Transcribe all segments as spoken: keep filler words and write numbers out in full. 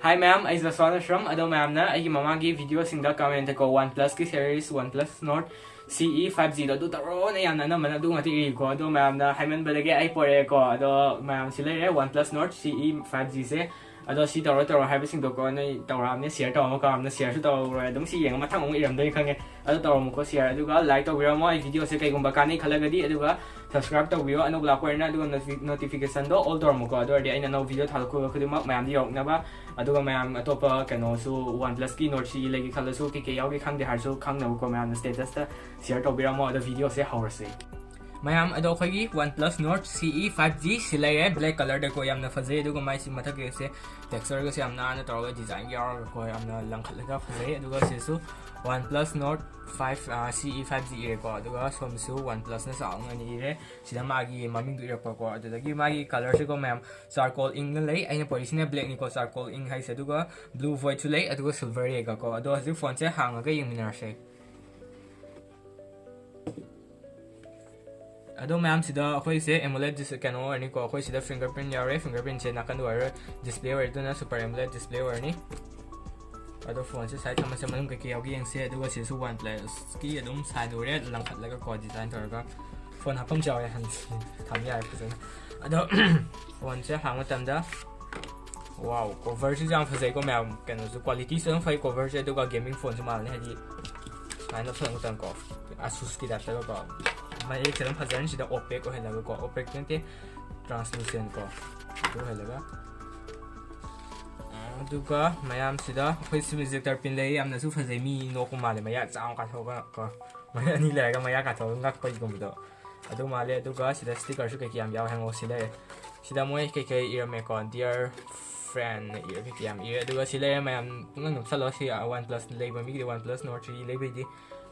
Hi ꯃꯌꯥꯝ, ꯑꯩ ꯖꯁ꯭ꯋꯥꯟ ꯑꯁ꯭ꯔꯝ꯫ ꯑꯗꯣ ꯃꯌꯥꯝꯅ ꯑꯩꯒꯤ ꯃꯃꯥꯡꯒꯤ ꯚꯤꯗꯤꯑꯣꯁꯤꯡꯗ ꯀꯃꯦꯟꯇꯀꯣ, OnePlus ꯀꯤ series, OnePlus Nord C E five G ꯗꯣ ꯑꯗꯨ ꯇꯧꯔꯛꯑꯣꯅ ꯌꯥꯝꯅ ꯑꯅꯝꯕꯅ ꯑꯗꯨ ꯉꯥꯛꯇ ꯏꯔꯤꯀꯣ꯫ ꯑꯗꯣ ꯃꯌꯥꯝꯅ ꯍꯥꯏꯃꯟꯕꯗꯒꯤ ꯑꯩ ꯄꯣꯔꯛꯑꯦꯀꯣ꯫ ꯑꯗꯣ ꯃꯌꯥꯝ ꯁꯤ ꯂꯩꯔꯦ, OnePlus Nord C E five G ꯁꯦ꯫ ꯑꯗꯣ ꯁꯤ ꯇꯧꯔꯣ ꯇꯧꯔꯣ ꯍꯥꯏꯕꯁꯤꯡꯗꯣꯀꯣ, ꯅꯣꯏ ꯇꯧꯔꯛꯑꯕꯅꯦ, share ꯇꯧꯔꯝꯃꯣ ꯀꯥꯎꯔꯝꯅ, shareꯁꯨ ꯇꯧꯔꯣꯏ꯫ ꯑꯗꯨꯝ ꯁꯤ ꯌꯦꯡꯉ ꯃꯊꯪ ꯑꯃꯨꯛ ꯏꯔꯝꯗꯣꯏꯅꯤ ꯈꯪꯉꯦ꯫ ꯑꯗꯣ ꯇꯧꯔꯝꯃꯨꯀꯣ share, ꯑꯗꯨꯒ like ꯇꯧꯕꯤꯔꯝꯃꯣ ꯑꯩ ꯚꯤꯗꯤꯑꯣꯁꯦ ꯀꯩꯒꯨꯝꯕ ꯀꯥꯟꯅꯩ ꯈꯜꯂꯒꯗꯤ, ꯑꯗꯨꯒ subscribe ꯇꯧꯕꯤꯌꯣ ꯑꯅꯧꯕ ꯂꯥꯛꯄ ꯑꯣꯏꯔꯅ, ꯑꯗꯨꯒ notificationꯗꯣ all ꯇꯧꯔꯝꯃꯨꯀꯣ꯫ ꯑꯗꯨ ꯑꯣꯏꯔꯗꯤ ꯑꯩꯅ ꯑꯅꯧꯕ ꯚꯤꯗꯤꯑꯣ ꯊꯥꯗꯣꯛꯄ ꯈꯨꯗꯤꯡꯃꯛ ꯃꯌꯥꯝꯗ ꯌꯧꯔꯛꯅꯕ꯫ ꯑꯗꯨꯒ ꯃꯌꯥꯝ ꯑꯇꯣꯞꯄ ꯀꯩꯅꯣꯁꯨ, OnePlus ꯀꯤ Nord C E ꯂꯩꯒꯦ ꯈꯜꯂꯁꯨ, ꯀꯩꯀꯩ ꯌꯥꯎꯒꯦ ꯈꯪꯗꯦ ꯍꯥꯏꯔꯁꯨ ꯈꯪꯅꯕꯀꯣ, ꯃꯌꯥꯝꯅ status ꯇ share ꯇꯧꯕꯤꯔꯝꯃꯣ꯫ ꯑꯗꯣ ꯚꯤꯗꯤꯑꯣꯁꯦ ꯍꯧꯔꯁꯦ꯫ ꯃꯌꯥꯝ, ꯑꯗꯣ ꯑꯩꯈꯣꯏꯒꯤ OnePlus Nord C E five G ꯁꯤ ꯂꯩꯔꯦ, black colour ꯗꯀꯣ, ꯌꯥꯝꯅ ꯐꯖꯩ꯫ ꯑꯗꯨꯒ ꯃꯥꯏꯁꯤ ꯃꯊꯛꯀꯤꯁꯦ texture ꯒꯁꯦ ꯌꯥꯝ ꯅꯥꯟꯅ ꯇꯧꯔꯒ, design ꯒ ꯌꯥꯎꯔꯒꯀꯣ, ꯌꯥꯝꯅ ꯂꯪꯈꯠꯂꯒ ꯐꯖꯩ꯫ ꯑꯗꯨꯒ ꯁꯤꯁꯨ OnePlus Nord five, ꯑ, C E five G ꯏꯔꯦꯀꯣ꯫ ꯑꯗꯨꯒ ꯁꯣꯝꯁꯨ OnePlus ꯅ ꯆꯥꯎꯅ ꯑꯣꯏꯅ ꯏꯔꯦ꯫ ꯁꯤꯗ ꯃꯥꯒꯤ ꯃꯃꯤꯡꯗꯣ ꯏꯔꯛꯄꯀꯣ꯫ ꯑꯗꯨꯗꯒꯤ ꯃꯥꯒꯤ colour ꯁꯦꯀꯣ ꯃꯌꯥꯝ, charcoal ink ꯅ ꯂꯩ꯫ ꯑꯩꯅ ꯄꯣꯔꯤꯁꯤꯅ black ꯅꯤꯀꯣ, charcoal ink ꯍꯥꯏꯁꯦ꯫ ꯑꯗꯨꯒ blue void ꯁꯨ ꯂꯩ, ꯑꯗꯨꯒ silver ꯂꯩꯒꯀꯣ꯫ ꯑꯗꯣ ꯍꯧꯖꯤꯛ phone ꯁꯦ ꯍꯥꯡꯉꯒ ꯌꯦꯡꯃꯤꯟꯅꯔꯁꯦ꯫ ꯑꯗꯣ ꯃꯌꯥꯝ, ꯁꯤꯗ ꯑꯩꯈꯣꯏꯁꯦ AMOLED dis-, ꯀꯩꯅꯣ ꯑꯣꯏꯔꯅꯤꯀꯣ꯫ ꯑꯩꯈꯣꯏ ꯁꯤꯗ fingerprint ꯌꯥꯎꯔꯦ, fingerprint ꯁꯦ ꯅꯥꯀꯟꯗ ꯑꯣꯏꯔꯣꯏ, display ꯑꯣꯏꯔꯦ, ꯑꯗꯨꯅ super AMOLED display ꯑꯣꯏꯔꯅꯤ꯫ ꯑꯗꯣ phone ꯁꯦ side ꯊꯝꯃꯁꯦ, ꯃꯅꯨꯡ ꯀꯩꯀꯩ ꯌꯥꯎꯒꯦ ꯌꯦꯡꯁꯦ꯫ ꯑꯗꯨꯒ ꯁꯤꯁꯨ OnePlus ꯀꯤ ꯑꯗꯨꯝ side ꯑꯣꯏꯔꯦ, ꯂꯪꯈꯠꯂꯒꯀꯣ, design ꯇꯧꯔꯒ phone ꯍꯥꯞꯐꯝꯁꯨ ꯌꯥꯎꯔꯦ, ꯍꯟ-, ꯊꯝ ꯌꯥꯔꯦ ꯐꯖꯅ꯫ ꯑꯗꯣ phone ꯁꯦ ꯍꯥꯡꯕ ꯃꯇꯝꯗ, wow, cover ꯁꯤꯁꯨ ꯌꯥꯝ ꯐꯖꯩꯀꯣ ꯃꯌꯥꯝ, ꯀꯩꯅꯣꯁꯨ, quality ꯁꯨ ꯑꯗꯨꯝ ꯐꯩ, cover ꯁꯦ꯫ ꯑꯗꯨꯒ gaming phone ꯁꯨ ꯃꯥꯜꯂꯦ, ꯍꯥꯏꯗꯤ ꯁꯨꯃꯥꯏꯅ ꯅꯞꯁꯜꯂꯛꯄ ꯃꯇꯝꯗꯀꯣ, Asus ꯀꯤ type ꯇꯒꯀꯣ, ꯃꯌꯦꯛꯁꯦ ꯑꯗꯨꯝ ꯐꯖꯔꯅꯤ꯫ ꯁꯤꯗ opaque ꯑꯣꯏꯍꯜꯂꯒꯀꯣ, opaque ꯅꯠꯇꯦ, translucent ꯀꯣ, ꯑꯗꯨ ꯑꯣꯏꯍꯜꯂꯒ꯫ ꯑꯗꯨꯒ ꯃꯌꯥꯝꯁꯤꯗ ꯑꯩꯈꯣꯏ ꯁꯤ ejector pin ꯂꯩ, ꯌꯥꯝꯅꯁꯨ ꯐꯖꯩ, ꯃꯤ ꯅꯣꯛꯄ ꯃꯥꯜꯂꯦ, ꯃꯌꯥ ꯆꯥꯎꯅ ꯀꯥꯊꯣꯛꯑꯒ ꯀꯣ, ꯃꯌꯥ ꯑꯅꯤ ꯂꯩꯔꯒ ꯃꯌꯥ ꯀꯥꯊꯣꯛꯑꯒ ꯉꯛꯄꯒꯤꯒꯨꯝꯕꯗꯣ ꯑꯗꯨ ꯃꯥꯜꯂꯦ꯫ ꯑꯗꯨꯒ ꯁꯤꯗ sticker ꯁꯨ ꯀꯩꯀꯩ ꯌꯥꯝ ꯌꯥꯎꯋꯦ, ꯍꯪꯉꯣ ꯁꯤ ꯂꯩꯔꯦ꯫ ꯁꯤꯗ ꯃꯣꯏ ꯀꯩꯀꯩ ꯏꯔꯝꯃꯦꯀꯣ, dear friend ꯅ ꯏꯔ ꯀꯩꯀꯩ ꯌꯥꯝ ꯏꯔꯦ꯫ ꯑꯗꯨꯒ ꯁꯤ ꯂꯩꯔꯦ ꯃꯌꯥꯝ, ꯄꯨꯡꯅꯞ ꯅꯞꯁꯜꯂꯣ꯫ ꯁꯤ OnePlus ꯂꯩꯕ ꯃꯤꯒꯤꯗꯤ, OnePlus Nord three ꯂꯩꯕꯩꯗꯤ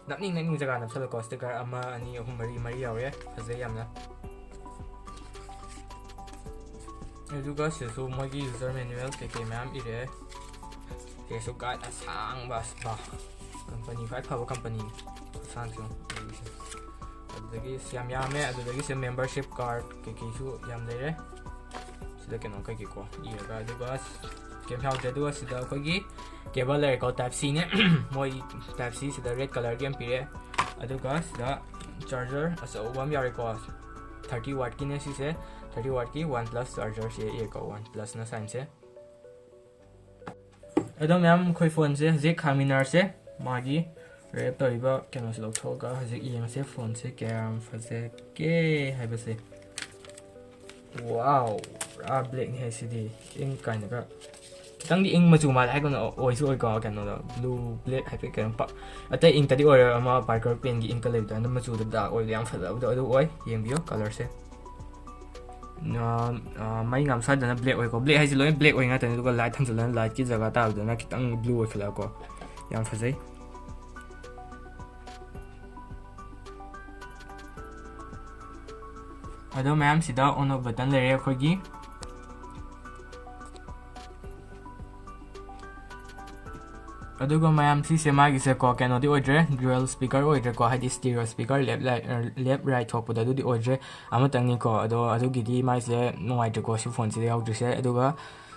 ꯅꯞꯅꯤꯡ ꯅꯞꯅꯤꯡ ꯖꯒꯥ ꯅꯞꯁꯜꯂꯣꯀꯣ꯫ Sticker ꯑꯃ, ꯑꯅꯤ, ꯑꯍꯨꯝ, ꯃꯔꯤ, ꯃꯔꯤ ꯌꯥꯎꯔꯦ, ꯐꯖꯩ ꯌꯥꯝꯅ꯫ ꯑꯗꯨꯒ ꯁꯤꯗꯁꯨ ꯃꯣꯏꯒꯤ user manual ꯀꯩꯀꯩ ꯃꯌꯥꯝ ꯏꯔꯦ꯫ ꯁꯤꯗꯁꯨ guide ꯑꯁꯥꯡꯕ, ꯑꯁ, ꯕꯥ, company, ꯈ꯭ꯋꯥꯏ ꯐꯕ company ꯈꯨꯠꯁꯥꯡꯁꯤꯡ ꯏꯔꯤꯁꯦ꯫ ꯑꯗꯨꯗꯒꯤ ꯁꯤ ꯌꯥꯝ ꯌꯥꯝꯃꯦ꯫ ꯑꯗꯨꯗꯒꯤ ꯁꯤ membership card ꯀꯩꯀꯩꯁꯨ ꯌꯥꯝ ꯂꯩꯔꯦ꯫ ꯁꯤꯗ ꯀꯩꯅꯣ ꯀꯩꯀꯩꯀꯣ ꯏꯔꯒ, ꯑꯗꯨꯒ ꯀꯩꯝ ꯌꯥꯎꯗ꯭ꯔꯦ꯫ ꯑꯗꯨꯒ ꯁꯤꯗ ꯑꯩꯈꯣꯏꯒꯤ cable ꯂꯩꯔꯦꯀꯣ, type C ꯅꯦ꯫ ꯃꯣꯏ type C ꯁꯤꯗ red colour ꯒꯤ ꯑꯃ ꯄꯤꯔꯦ꯫ ꯑꯗꯨꯒ ꯁꯤꯗ charger ꯑꯆꯧꯕ ꯑꯃ ꯌꯥꯎꯔꯦꯀꯣ, thirty watt ꯀꯤꯅꯦ ꯁꯤꯁꯦ꯫ Thirty watt ꯀꯤ OnePlus charger ꯁꯦ ꯌꯦꯀꯣ, OnePlus ꯅ sign ꯁꯦ꯫ ꯑꯗꯣ ꯃꯌꯥꯝ, ꯑꯩꯈꯣꯏ phone ꯁꯦ ꯍꯧꯖꯤꯛ ꯍꯥꯡꯃꯤꯟꯅꯔꯁꯦ꯫ ꯃꯥꯒꯤ wrap ꯇꯧꯔꯤꯕ ꯀꯩꯅꯣꯁꯦ ꯂꯧꯊꯣꯛꯑꯒ ꯍꯧꯖꯤꯛ ꯌꯦꯡꯉꯁꯦ phone ꯁꯦ ꯀꯌꯥꯝ ꯐꯖꯒꯦ ꯍꯥꯏꯕꯁꯦ꯫ Wow, ꯄꯨꯔꯥ black ꯅꯤ ꯍꯥꯏꯁꯤꯗꯤ꯫ ꯏꯪ ꯀꯥꯏꯅꯒ ꯈꯤꯇꯪꯗꯤ ꯏꯪ ꯃꯆꯨ ꯃꯥꯜꯂꯦ ꯍꯥꯏꯒꯨꯝꯅ ꯑꯣꯏꯁꯨ ꯑꯣꯏꯀꯣ꯫ ꯀꯩꯅꯣꯗꯣ blue black ꯍꯥꯏꯐꯦꯠ ꯀꯩꯅꯣ ꯄ-, ꯑꯇꯩ ꯏꯪꯇꯗꯤ ꯑꯣꯏꯔꯣꯏ, ꯑꯃ Parker pen ꯒꯤ ꯏꯪꯀ ꯂꯩꯕꯗꯣ, ꯑꯗꯨ ꯃꯆꯨꯗꯣ dark ꯑꯣꯏꯕꯗꯣ ꯌꯥꯝ ꯐꯖꯕꯗꯣ ꯑꯗꯨ ꯑꯣꯏ꯫ ꯌꯦꯡꯕꯤꯌꯨ colour ꯁꯦ꯫ ꯑ, ꯑ, ꯃꯩ ꯉꯥꯝ ꯁ꯭ꯋꯥꯏꯗꯅ black ꯑꯣꯏꯀꯣ꯫ Black ꯍꯥꯏꯁꯦ ꯂꯣꯏꯅ black ꯑꯣꯏ ꯉꯥꯛꯇꯅꯤ, ꯑꯗꯨꯒ light ꯊꯥꯟꯖꯜꯂꯒ light ꯀꯤ ꯖꯒꯥ ꯇꯥꯕꯗꯅ ꯈꯤꯇꯪ blue ꯑꯣꯏꯈꯠꯂꯛꯑꯀꯣ꯫ ꯌꯥꯝ ꯐꯖꯩ꯫ ꯑꯗꯣ ꯃꯌꯥꯝ, ꯁꯤꯗ on off button ꯂꯩꯔꯦ ꯑꯩꯈꯣꯏꯒꯤ꯫ ꯑꯗꯨꯒ ꯃꯌꯥꯝ, ꯁꯤꯁꯦ ꯃꯥꯒꯤꯁꯦꯀꯣ ꯀꯩꯅꯣꯗꯤ ꯑꯣꯏꯗ꯭ꯔꯦ, dual speaker ꯑꯣꯏꯗ꯭ꯔꯦꯀꯣ, ꯍꯥꯏꯗꯤ stereo speaker left right, left right ꯊꯣꯛꯄꯗꯣ ꯑꯗꯨꯗꯤ ꯑꯣꯏꯗ꯭ꯔꯦ, ꯑꯃꯇꯪꯅꯤꯀꯣ꯫ ꯑꯗꯣ ꯑꯗꯨꯒꯤꯗꯤ ꯃꯥꯏꯁꯦ ꯅꯨꯡꯉꯥꯏꯇ꯭ꯔꯦꯀꯣ, ꯁꯤ phone ꯁꯤꯗ ꯌꯥꯎꯗ꯭ꯔꯤꯁꯦ꯫ ꯑꯗꯨꯒ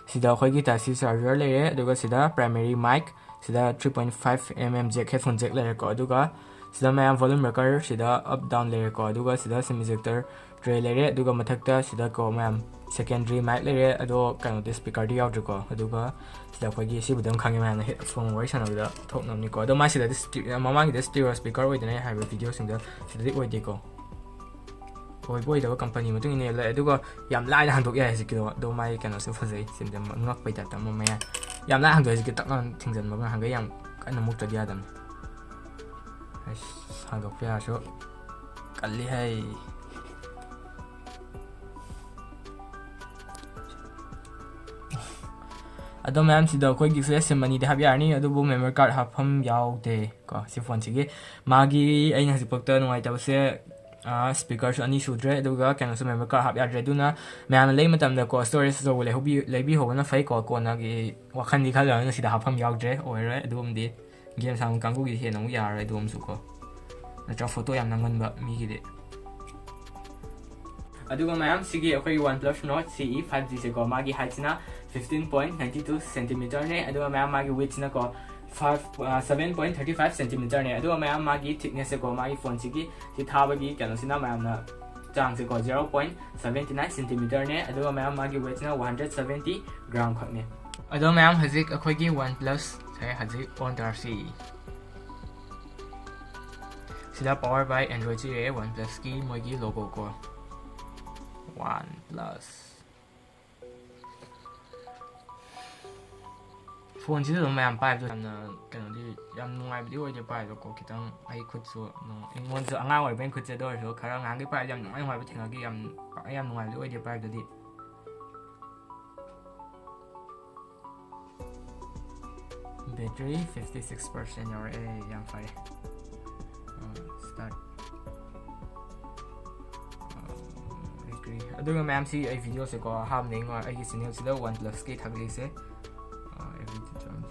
ꯁꯤꯗ ꯑꯩꯈꯣꯏꯒꯤ type C charger ꯂꯩꯔꯦ, ꯑꯗꯨꯒ ꯁꯤꯗ primary mic, ꯁꯤꯗ three point five M M jack, headphone jack ꯂꯩꯔꯦꯀꯣ꯫ ꯑꯗꯨꯒ ꯁꯤꯗ ꯃꯌꯥꯝ volume rocker, ꯁꯤꯗ up down ꯂꯩꯔꯦꯀꯣ꯫ ꯑꯗꯨꯒ ꯁꯤꯗ sim ejector tray ꯂꯩꯔꯦ꯫ ꯑꯗꯨꯒ ꯃꯊꯛꯇ ꯁꯤꯗꯀꯣ ꯃꯌꯥꯝ secondary mic ꯂꯩꯔꯦ, ꯑꯗꯣ ꯀꯩꯅꯣꯗꯤ speaker ꯗꯤ ꯌꯥꯎꯗ꯭ꯔꯦꯀꯣ꯫ ꯑꯗꯨꯒ ꯁꯤꯗ ꯑꯩꯈꯣꯏꯒꯤ ꯁꯤꯕꯨꯗꯤ ꯑꯗꯨꯝ ꯈꯪꯉꯦ ꯃꯌꯥꯝꯅ, headphone ꯋꯥꯔꯤ ꯁꯥꯟꯅꯕꯗ ꯊꯣꯛꯅꯕꯅꯤꯀꯣ꯫ ꯑꯗꯣ ꯃꯥꯏꯁꯤꯗꯗꯤ ꯁ꯭ꯇꯤ-, ꯃꯃꯥꯡꯒꯤꯗ stereo speaker ꯑꯣꯏꯗꯅ ꯍꯥꯏꯕ video ꯁꯤꯡꯗ ꯁꯤꯗꯗꯤ ꯑꯣꯏꯗꯦꯀꯣ꯫ ꯑꯣꯏꯕ ꯑꯣꯏꯗꯕ company ꯃꯇꯨꯡ ꯏꯟꯅ ꯂꯩ꯫ ꯑꯗꯨꯒ ꯌꯥꯝ ꯂꯥꯏꯅ ꯍꯟꯗꯣꯛ ꯌꯥꯏ ꯍꯧꯖꯤꯛꯀꯤꯗꯣ꯫ ꯑꯗꯣ ꯃꯥꯒꯤ ꯀꯩꯅꯣꯁꯦ ꯐꯖꯩ, ꯁꯤꯗ ꯉꯛꯄꯩ type ꯇ ꯑꯃ ꯃꯌꯥꯏ꯫ ꯌꯥꯝ ꯂꯥꯏꯅ ꯍꯟꯗꯣꯛꯑꯦ ꯍꯧꯖꯤꯛꯀꯤ, ꯇꯛ ꯂꯥꯎꯅ ꯊꯤꯡꯖꯤꯟꯕꯒ ꯅꯍꯥꯟꯒꯩ ꯌꯥꯝ ꯀꯟꯅ ꯃꯨꯛꯇ꯭ꯔꯗꯤ ꯌꯥꯗꯕꯅꯤ꯫ ꯑꯩꯁ, ꯍꯟꯗꯣꯛꯄ ꯌꯥꯔꯁꯨ ꯀꯜꯂꯤ ꯍꯩ꯫ ꯑꯗꯣ ꯃꯌꯥꯝ, ꯁꯤꯗ ꯑꯩꯈꯣꯏꯒꯤ sim ꯑꯅꯤꯗꯤ ꯍꯥꯞ ꯌꯥꯔꯅꯤ, ꯑꯗꯨꯕꯨ memory card ꯍꯥꯞꯐꯝ ꯌꯥꯎꯗꯦ ꯀꯣ ꯁꯤ phone ꯁꯤꯒꯤ꯫ ꯃꯥꯒꯤ ꯑꯩꯅ ꯍꯧꯖꯤꯛꯐꯥꯎꯗ ꯅꯨꯡꯉꯥꯏꯇꯕꯁꯦ, ꯑ, speaker ꯁꯨ ꯑꯅꯤ ꯁꯨꯗ꯭ꯔꯦ, ꯑꯗꯨꯒ ꯀꯩꯅꯣꯁꯨ memory card ꯍꯥꯞ ꯌꯥꯗ꯭ꯔꯦ꯫ ꯑꯗꯨꯅ ꯃꯌꯥꯝꯅ ꯂꯩ ꯃꯇꯝꯗꯀꯣ storage ꯑꯆꯧꯕ ꯂꯩꯍꯧꯕꯤ-, ꯂꯩꯕꯤꯍꯧꯕꯅ ꯐꯩꯀꯣ꯫ ꯀꯣꯟꯅꯒꯤ ꯋꯥꯈꯜꯗꯤ ꯈꯜꯂꯒ ꯁꯤꯗ ꯍꯥꯞꯐꯝ ꯌꯥꯎꯗ꯭ꯔꯦ, ꯑꯣꯏꯔꯣꯏ ꯑꯗꯨꯒꯨꯝꯗꯤ꯫ Game ꯁꯥꯟꯅꯕ ꯀꯥꯡꯕꯨꯒꯤꯗꯤ ꯍꯦꯟꯅ ꯑꯃꯨꯛ ꯌꯥꯔꯔꯣꯏ ꯑꯗꯨꯒꯨꯝꯕꯁꯨ ꯀꯣ, ꯅꯠꯇ꯭ꯔꯒ photo ꯌꯥꯝ ꯅꯝꯒꯟꯕ ꯃꯤꯒꯤꯗꯤ꯫ ꯑꯗꯨꯒ ꯃꯌꯥꯝ, ꯁꯤꯒꯤ ꯑꯩꯈꯣꯏꯒꯤ OnePlus Nord C E five G ꯁꯦꯀꯣ, ꯃꯥꯒꯤ height ꯁꯤꯅ fifteen point ninety two centimeterꯅꯦ꯫ ꯑꯗꯨꯒ ꯃꯌꯥꯝ ꯃꯥꯒꯤ weightꯁꯤꯅꯀꯣ five seven point thirty five centimeterꯅꯦ꯫ ꯑꯗꯨꯒ ꯃꯌꯥꯝ ꯃꯥꯒꯤ thicknessꯁꯦꯀꯣ, ꯃꯥꯒꯤ phoneꯁꯤꯒꯤ ꯁꯤ ꯊꯥꯕꯒꯤ ꯀꯩꯅꯣꯁꯤꯅ ꯃꯌꯥꯝꯅ ꯆꯥꯡꯁꯦꯀꯣ zero point seventy nine centimeterꯅꯦ꯫ ꯑꯗꯨꯒ ꯃꯌꯥꯝ ꯃꯥꯒꯤ weightꯁꯤꯅ one hundred seventy gram ꯈꯛꯅꯦ꯫ ꯑꯗꯣ ꯃꯌꯥꯝ ꯍꯧꯖꯤꯛ ꯑꯩꯈꯣꯏꯒꯤ OnePlus ꯁꯦ ꯍꯧꯖꯤꯛ on ꯇꯧꯔꯁꯤ꯫ ꯁꯤꯗ power by Android ꯁꯤ ꯏꯔꯦ, OnePlusꯀꯤ ꯃꯣꯏꯒꯤ logo ꯀꯣ, OnePlus꯫ Phoneꯁꯤꯗ ꯑꯗꯨꯝ ꯃꯌꯥꯝ ꯄꯥꯏꯕꯗꯣ ꯌꯥꯝꯅ ꯀꯩꯅꯣꯗꯤ, ꯌꯥꯝ ꯅꯨꯡꯉꯥꯏꯕꯗꯤ ꯑꯣꯏꯗꯦ ꯄꯥꯏꯕꯀꯣ꯫ ꯈꯤꯇꯪ ꯑꯩ ꯈꯨꯠꯁꯨ ꯅꯨꯡ-, ꯑꯩꯉꯣꯟꯗꯁꯨ ꯑꯉꯥꯡ ꯑꯣꯏꯕꯩ ꯈꯨꯠꯁꯦ, ꯑꯗꯨ ꯑꯣꯏꯔꯁꯨ ꯈꯔ ꯉꯥꯏꯍꯥꯛꯀꯤ ꯄꯥꯏꯕꯗꯤ ꯌꯥꯝ ꯅꯨꯡꯉꯥꯏ, ꯅꯨꯡꯉꯥꯏꯕ ꯊꯦꯡꯅꯈꯤ꯫ ꯌꯥꯝ ꯄꯥꯛ-, ꯌꯥꯝ ꯅꯨꯡꯉꯥꯏꯕꯗꯤ ꯑꯣꯏꯗꯦ ꯄꯥꯏꯕꯗꯗꯤ꯫ Battery fifty six percent ꯌꯧꯔꯛꯑꯦ, ꯌꯥꯝ ꯐꯔꯦ꯫ ꯑ, start꯫ ꯑ, battery꯫ ꯑꯗꯨꯒ ꯃꯌꯥꯝꯁꯤ ꯑꯩ videoꯁꯦꯀꯣ ꯍꯥꯞꯅꯤꯡꯉꯣ ꯑꯩꯒꯤ channelꯁꯤꯗ OnePlusꯀꯤ ꯊꯥꯒꯠꯂꯤꯁꯦ꯫ ꯑ, every tutorial꯫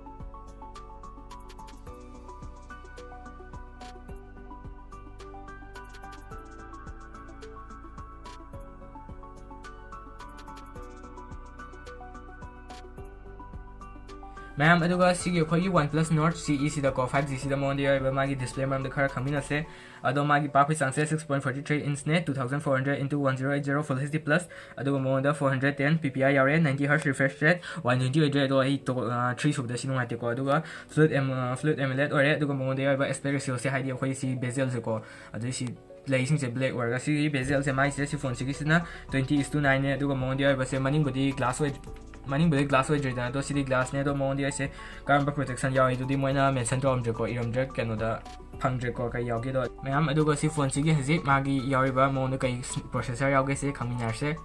ꯃꯌꯥꯝ, ꯑꯗꯨꯒ ꯁꯤꯒꯤ ꯑꯩꯈꯣꯏꯒꯤ OnePlus Nord ꯁꯤ ꯏꯁꯤꯗꯀꯣ, five G ꯁꯤꯗ ꯃꯉꯣꯟꯗ ꯌꯥꯎꯔꯤꯕ ꯃꯥꯒꯤ display ꯃꯔꯝꯗ ꯈꯔ ꯈꯪꯃꯤꯟꯅꯁꯦ꯫ ꯑꯗꯣ ꯃꯥꯒꯤ ꯄꯥꯛꯄꯒꯤ ꯆꯥꯡꯁꯦ six point forty three inchꯅꯦ, two thousand four hundred into one zero eight zero Full HD plus, ꯑꯗꯨꯒ ꯃꯉꯣꯟꯗ four hundred ten P P I ꯌꯥꯎꯔꯦ, ninety hertz refresh rate, one twenty ꯑꯣꯏꯗ꯭ꯔꯦ꯫ ꯑꯗꯣ ꯑꯩ ꯇꯣ-, ꯑ, three ꯁꯨꯕꯗ ꯁꯤ ꯅꯨꯡꯉꯥꯏꯇꯦꯀꯣ꯫ ꯑꯗꯨꯒ fluid am-, ꯑ, fluid AMOLED ꯑꯣꯏꯔꯦ꯫ ꯑꯗꯨꯒ ꯃꯉꯣꯟꯗ ꯌꯥꯎꯔꯤꯕ aspect ratioꯁꯦ, ꯍꯥꯏꯗꯤ ꯑꯩꯈꯣꯏ ꯁꯤ bezelꯁꯦꯀꯣ, ꯑꯗꯨꯏ ꯁꯤ ꯂꯩꯁꯤꯡꯁꯦ black ꯑꯣꯏꯔꯒ, ꯁꯤꯒꯤ bezelꯁꯦ ꯃꯥꯏꯁꯦ, ꯁꯤ phoneꯁꯤꯒꯤꯁꯤꯅ twenty is to nineꯅꯦ꯫ ꯑꯗꯨꯒ ꯃꯉꯣꯟꯗ ꯌꯥꯎꯔꯤꯕꯁꯦ ꯃꯅꯤꯡꯕꯨꯗꯤ glass ꯑꯣꯏ-, ꯃꯅꯤꯡꯕꯨꯗꯤ glass ꯑꯣꯏꯗ꯭ꯔꯦꯗꯅ, ꯑꯗꯣ ꯁꯤꯗꯤ glassꯅꯦ꯫ ꯑꯗꯣ ꯃꯉꯣꯟꯗ ꯑꯩꯁꯦ ꯀꯔꯝꯕ protection ꯌꯥꯎꯏ ꯑꯗꯨꯗꯤ ꯃꯣꯏꯅ mention ꯇꯧꯔꯝꯗ꯭ꯔꯦꯀꯣ, ꯏꯔꯝꯗ꯭ꯔꯦ ꯀꯩꯅꯣꯗ, ꯐꯪꯗ꯭ꯔꯦꯀꯣ ꯀꯩ ꯌꯥꯎꯒꯦꯗꯣ ꯃꯌꯥꯝ꯫ ꯑꯗꯨꯒ ꯁꯤ phoneꯁꯤꯒꯤ ꯍꯧꯖꯤꯛ ꯃꯥꯒꯤ ꯌꯥꯎꯔꯤꯕ ꯃꯉꯣꯟꯗ ꯀꯩ processor ꯌꯥꯎꯒꯦ ꯁꯤ ꯈꯪꯃꯤꯟꯅꯔꯁꯦ꯫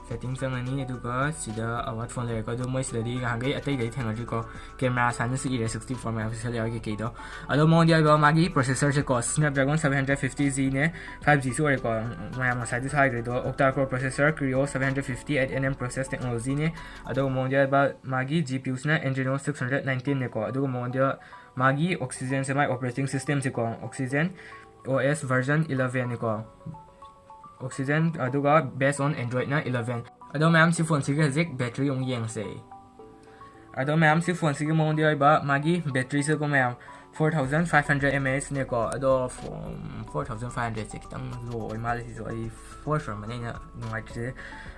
Setting ꯆꯪꯉꯅꯤ, ꯑꯗꯨꯒ ꯁꯤꯗ about phone ꯂꯩꯔꯦꯀꯣ꯫ ꯑꯗꯣ ꯃꯣꯏ ꯁꯤꯗꯗꯤ ꯉꯍꯥꯟꯈꯩ ꯑꯇꯩꯗꯩ ꯊꯦꯡꯅꯗ꯭ꯔꯤꯀꯣ, camera ꯁꯥꯏꯅꯁꯨ ꯏꯔꯦ, sixty four megapixel ꯌꯥꯎꯔꯤ ꯀꯩꯀꯩꯗꯣ꯫ ꯑꯗꯣ ꯃꯉꯣꯟꯗ ꯌꯥꯎꯔꯤꯕ ꯃꯥꯒꯤ processorꯁꯦꯀꯣ, Snapdragon seven hundred fifty Gꯅꯦ, five Gꯁꯨ ꯑꯣꯏꯔꯦꯀꯣ꯫ ꯃꯌꯥꯝ ꯉꯁꯥꯏꯗꯤ ꯁꯥꯏꯈ꯭ꯔꯦ ꯑꯗꯣ, octa core processor, Kryo seven hundred fifty eight N M process technologyꯅꯦ꯫ ꯑꯗꯨꯒ ꯃꯉꯣꯟꯗ ꯌꯥꯎꯔꯤꯕ ꯃꯥꯒꯤ GPUꯁꯤꯅ Adreno six hundred nineteenꯅꯦꯀꯣ꯫ ꯑꯗꯨꯒ ꯃꯉꯣꯟꯗ ꯃꯥꯒꯤ Oxygenꯁꯦ, ꯃꯥꯒꯤ operating systemꯁꯦꯀꯣ, Oxygen OS version elevenꯅꯤꯀꯣ꯫ Oxygen, ꯑꯗꯨꯒ based on Androidꯅ eleven꯫ ꯑꯗꯣ ꯃꯌꯥꯝ, ꯁꯤ ꯐꯣꯟꯁꯤꯒꯤ ꯍꯧꯖꯤꯛ ꯕꯦꯇ꯭ꯔꯤ ꯑꯃꯨꯛ ꯌꯦꯡꯁꯦ꯫ ꯑꯗꯣ ꯃꯌꯥꯝ, ꯁꯤ ꯐꯣꯟꯁꯤꯒꯤ ꯃꯉꯣꯟꯗ ꯑꯣꯏꯕ ꯃꯥꯒꯤ ꯕꯦꯇ꯭ꯔꯤꯁꯦꯀꯣ ꯃꯌꯥꯝ, four thousand five hundred mAh ꯅꯦꯀꯣ꯫ ꯑꯗꯣ four thousand five hundred ꯁꯦ ꯈꯤꯇꯪ ꯂꯣ ꯑꯣꯏ ꯃꯥꯜꯂꯦ꯫ ꯁꯤꯁꯨ ꯑꯩ ꯐꯣꯔ ꯁꯨꯔꯝꯕꯅꯤ ꯑꯩꯅ ꯅꯨꯡꯉꯥꯏꯇ꯭ꯔꯤꯁꯦ꯫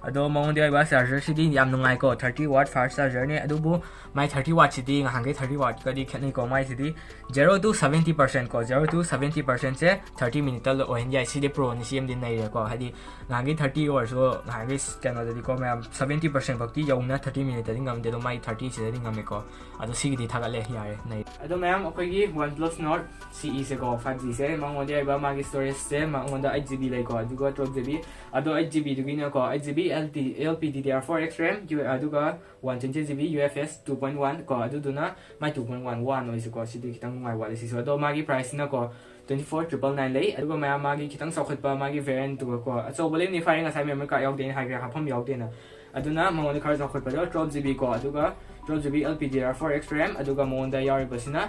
ꯑꯗꯣ ꯃꯉꯣꯟꯗ ꯑꯣꯏꯕ ꯆꯥꯔꯖꯔꯁꯤꯗꯤ ꯌꯥꯝ ꯅꯨꯡꯉꯥꯏꯀꯣ, thirty watt fast ꯆꯥꯔꯖꯔꯅꯦ꯫ ꯑꯗꯨꯕꯨ ꯃꯥꯏ thirty wattꯁꯤꯗꯤ ꯉꯍꯥꯟꯈꯩ thirty wattꯀꯗꯤ ꯈꯦꯠꯅꯩꯀꯣ꯫ ꯃꯥꯏꯁꯤꯗꯤ zero to seventy percent ꯀꯣ, zero to seventy percentꯁꯦ thirty minuteꯇ ꯑꯣꯏꯍꯟ ꯌꯥꯏ꯫ ꯁꯤꯗꯤ ꯄ꯭ꯔꯣꯅꯤ, ꯁꯤ ꯑꯃꯗꯤ ꯅꯩꯔꯦꯀꯣ꯫ ꯍꯥꯏꯗꯤ ꯉꯍꯥꯟꯈꯩ thirty ꯑꯣꯏꯔꯁꯨ ꯉꯍꯥꯟꯈꯩ ꯀꯩꯅꯣꯗꯗꯤꯀꯣ ꯃꯌꯥꯝ, seventy percent ꯐꯥꯎꯗꯤ ꯌꯧꯅ thirty minuteꯇꯗꯤ ꯉꯝꯗꯦ, ꯑꯗꯣ ꯃꯥꯏ thirtyꯁꯤꯗꯗꯤ ꯉꯝꯃꯦꯀꯣ꯫ ꯑꯗꯣ ꯁꯤꯒꯤꯗꯤ ꯊꯥꯒꯠꯂꯦ, ꯌꯥꯔꯦ, ꯅꯩ꯫ ꯑꯗꯣ ꯃꯌꯥꯝ, ꯑꯩꯈꯣꯏꯒꯤ OnePlus Nord CEꯁꯦꯀꯣ, five Gꯁꯦ ꯃꯉꯣꯟꯗ ꯌꯥꯎꯕ ꯃꯥꯒꯤ storageꯁꯦ ꯃꯉꯣꯟꯗ eight GB ꯂꯩꯀꯣ, ꯑꯗꯨꯒ twelve GB꯫ ꯑꯗꯣ eight GBꯗꯨꯒꯤꯅꯀꯣ, eight GB LP, LPDDR4X RAM, U-, ꯑꯗꯨꯒ one twenty GB UFS two point one ꯀꯣ, ꯑꯗꯨꯗꯨꯅ ꯃꯥꯏ two point one one ꯑꯣꯏꯁꯤꯀꯣ꯫ ꯁꯤꯗꯤ ꯈꯤꯇꯪ ꯅꯨꯡꯉꯥꯏ ꯋꯥꯠꯂꯦ ꯁꯤꯁꯨ꯫ ꯑꯗꯣ ꯃꯥꯒꯤ priceꯁꯤꯅꯀꯣ, twenty four triple nine ꯂꯩ꯫ ꯑꯗꯨꯒ ꯃꯌꯥꯝ, ꯃꯥꯒꯤ ꯈꯤꯇꯪ ꯆꯥꯎꯈꯠꯄ, ꯃꯥꯒꯤ variantꯇꯨꯒꯀꯣ, ꯑꯆꯧꯕ ꯂꯩꯕꯅꯤ ꯐꯥꯏꯔꯦ, ꯉꯁꯥꯏ memory card ꯌꯥꯎꯗꯦꯅ ꯍꯥꯏꯈ꯭ꯔꯦ, ꯍꯥꯞꯐꯝ ꯌꯥꯎꯗꯦꯅ꯫ ꯑꯗꯨꯅ ꯃꯉꯣꯟꯗ ꯈꯔ ꯆꯥꯎꯈꯠꯄꯗꯣ twelve GB ꯀꯣ, ꯑꯗꯨꯒ twelve GB LPDDR4X RAM, ꯑꯗꯨꯒ ꯃꯉꯣꯟꯗ ꯌꯥꯎꯔꯤꯕꯁꯤꯅ,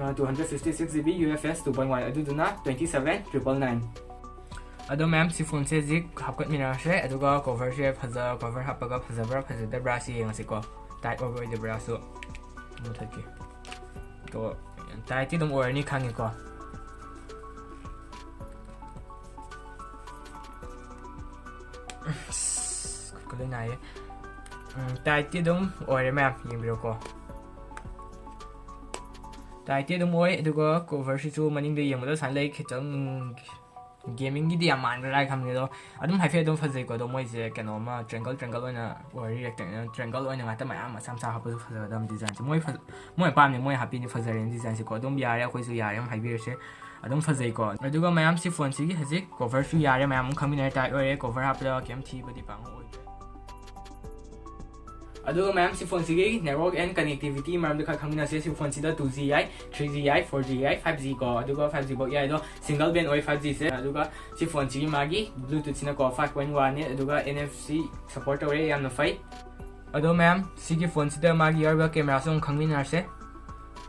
ꯑ, two hundred fifty six GB UFS two point one, ꯑꯗꯨꯗꯨꯅ twenty seven triple nine꯫ ꯑꯗꯣ ꯃꯌꯥꯝ, ꯁꯤ ꯐꯣꯟꯁꯦ ꯍꯧꯖꯤꯛ ꯍꯥꯞꯀꯠꯃꯤꯟꯅꯔꯁꯦ, ꯑꯗꯨꯒ coverꯁꯦ ꯐꯖ-, cover ꯍꯥꯞꯄꯒ ꯐꯖꯕ꯭ꯔꯥ ꯐꯖꯗꯕ꯭ꯔꯥꯁꯤ ꯌꯦꯡꯉꯁꯤꯀꯣ꯫ Tight ꯑꯣꯏꯕ꯭ꯔꯥ ꯑꯣꯏꯗꯕ꯭ꯔꯥꯁꯨ ꯃꯨꯊꯠꯀꯦ꯫ ꯑꯗꯣ tightꯇꯤ ꯑꯗꯨꯝ ꯑꯣꯏꯔꯅꯤ ꯈꯪꯉꯤꯀꯣ꯫ ꯑꯁ, ꯈꯨꯠꯀ ꯂꯣꯏ ꯅꯥꯏꯌꯦ꯫ ꯎꯝ, tightꯇꯤ ꯑꯗꯨꯝ ꯑꯣꯏꯔꯦ ꯃꯌꯥꯝ, ꯌꯦꯡꯕꯤꯔꯣꯀꯣ꯫ Tightꯇꯤ ꯑꯗꯨꯝ ꯑꯣꯏ, ꯑꯗꯨꯒ coverꯁꯤꯁꯨ ꯃꯅꯤꯡꯗ ꯌꯦꯡꯕꯗ ꯁꯨꯃꯥꯏꯅ ꯂꯩ, ꯈꯤꯇꯪ gamingꯒꯤꯗꯤ ꯌꯥꯝ ꯃꯥꯟꯒꯗ꯭ꯔꯥ ꯍꯥꯏ ꯈꯟꯕꯅꯦ, ꯑꯗꯣ ꯑꯗꯨꯝ ꯍꯥꯏꯐꯦꯠ ꯑꯗꯨꯝ ꯐꯖꯩꯀꯣ꯫ ꯑꯗꯣ ꯃꯣꯏꯁꯦ ꯀꯩꯅꯣ ꯑꯃ triangle, triangle ꯑꯣꯏꯅ ꯑꯣꯏꯔꯤ, rectangle, triangle ꯑꯣꯏꯅ ꯉꯥꯛꯇ ꯃꯌꯥꯝ ꯃꯆꯥ ꯃꯆꯥ ꯍꯥꯞꯄꯁꯨ ꯐꯖꯒꯗꯕ design ꯁꯦ꯫ ꯃꯣꯏ ꯐꯖ-, ꯃꯣꯏ ꯑꯄꯥꯝꯕꯅꯦ, ꯃꯣꯏ ꯍꯥꯞꯄꯤꯅꯦ, ꯐꯖꯔꯦꯅ design ꯁꯦꯀꯣ꯫ ꯑꯗꯨꯝ ꯌꯥꯔꯦ, ꯑꯩꯈꯣꯏꯁꯨ ꯌꯥꯔꯦ ꯑꯃ ꯍꯥꯏꯕꯤꯔꯁꯦ꯫ ꯑꯗꯨꯝ ꯐꯖꯩꯀꯣ꯫ ꯑꯗꯨꯒ ꯃꯌꯥꯝ, ꯁꯤ ꯐꯣꯟꯁꯤꯒꯤ ꯍꯧꯖꯤꯛ coverꯁꯨ ꯌꯥꯔꯦ, ꯃꯌꯥꯝ ꯑꯃ ꯈꯪꯃꯤꯟꯅꯔꯦ, tight ꯑꯣꯏꯔꯦ, cover ꯍꯥꯞꯄꯗ ꯀꯩꯝ ꯊꯤꯕꯗꯤ ꯄꯥꯛꯅ ꯑꯣꯏꯗ꯭ꯔꯦ꯫ ꯑꯗꯨꯒ ꯃꯌꯥꯝ, ꯁꯤ ꯐꯣꯟꯁꯤꯒꯤ network and connectivity ꯃꯔꯝꯗ ꯈꯔ ꯈꯪꯃꯤꯟꯅꯁꯦ꯫ ꯁꯤ ꯐꯣꯟꯁꯤꯗ two G ꯌꯥꯏ, three G ꯌꯥꯏ, four G ꯌꯥꯏ, five G ꯀꯣ, ꯑꯗꯨꯒ five G ꯐꯥꯎ ꯌꯥꯏ꯫ ꯑꯗꯣ single band ꯑꯣꯏ five Gꯁꯦ꯫ ꯑꯗꯨꯒ ꯁꯤ ꯐꯣꯟꯁꯤꯒꯤ ꯃꯥꯒꯤ Bluetoothꯁꯤꯅꯀꯣ five point one ꯅꯦ, ꯑꯗꯨꯒ NFC support ꯇꯧꯔꯦ, ꯌꯥꯝꯅ ꯐꯩ꯫ ꯑꯗꯣ ꯃꯌꯥꯝ, ꯁꯤꯒꯤ ꯐꯣꯟꯁꯤꯗ ꯃꯥꯒꯤ ꯌꯥꯎꯔꯤꯕ cameraꯁꯨ ꯑꯃꯨꯛ ꯈꯪꯃꯤꯟꯅꯔꯁꯦ꯫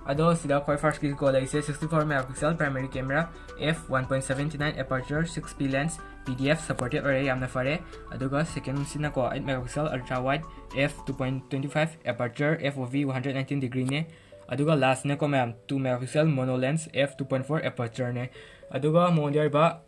ꯑꯗꯣ ꯁꯤꯗ ꯈ꯭ꯋꯥꯏ ꯐꯥꯔꯁꯀꯤꯀꯣ ꯂꯩꯔꯤꯁꯦ sixty four megapixel primary camera, f one point seventy nine aperture, six P lens, P D F supported ꯑꯣꯏꯔꯦ, ꯌꯥꯝꯅ ꯐꯔꯦ꯫ ꯑꯗꯨꯒ ꯁꯦꯀꯦꯟꯁꯤꯅꯀꯣ eight megapixel ultra wide, f two point twenty five aperture, F O V one hundred nineteen degreeꯅꯦ꯫ ꯑꯗꯨꯒ ꯂꯥꯁꯅꯦꯀꯣ ꯃꯌꯥꯝ, two megapixel mono lens, f two point four apertureꯅꯦ꯫ ꯑꯗꯨꯒ ꯃꯉꯣꯟꯗ ꯌꯥꯎꯔꯤꯕ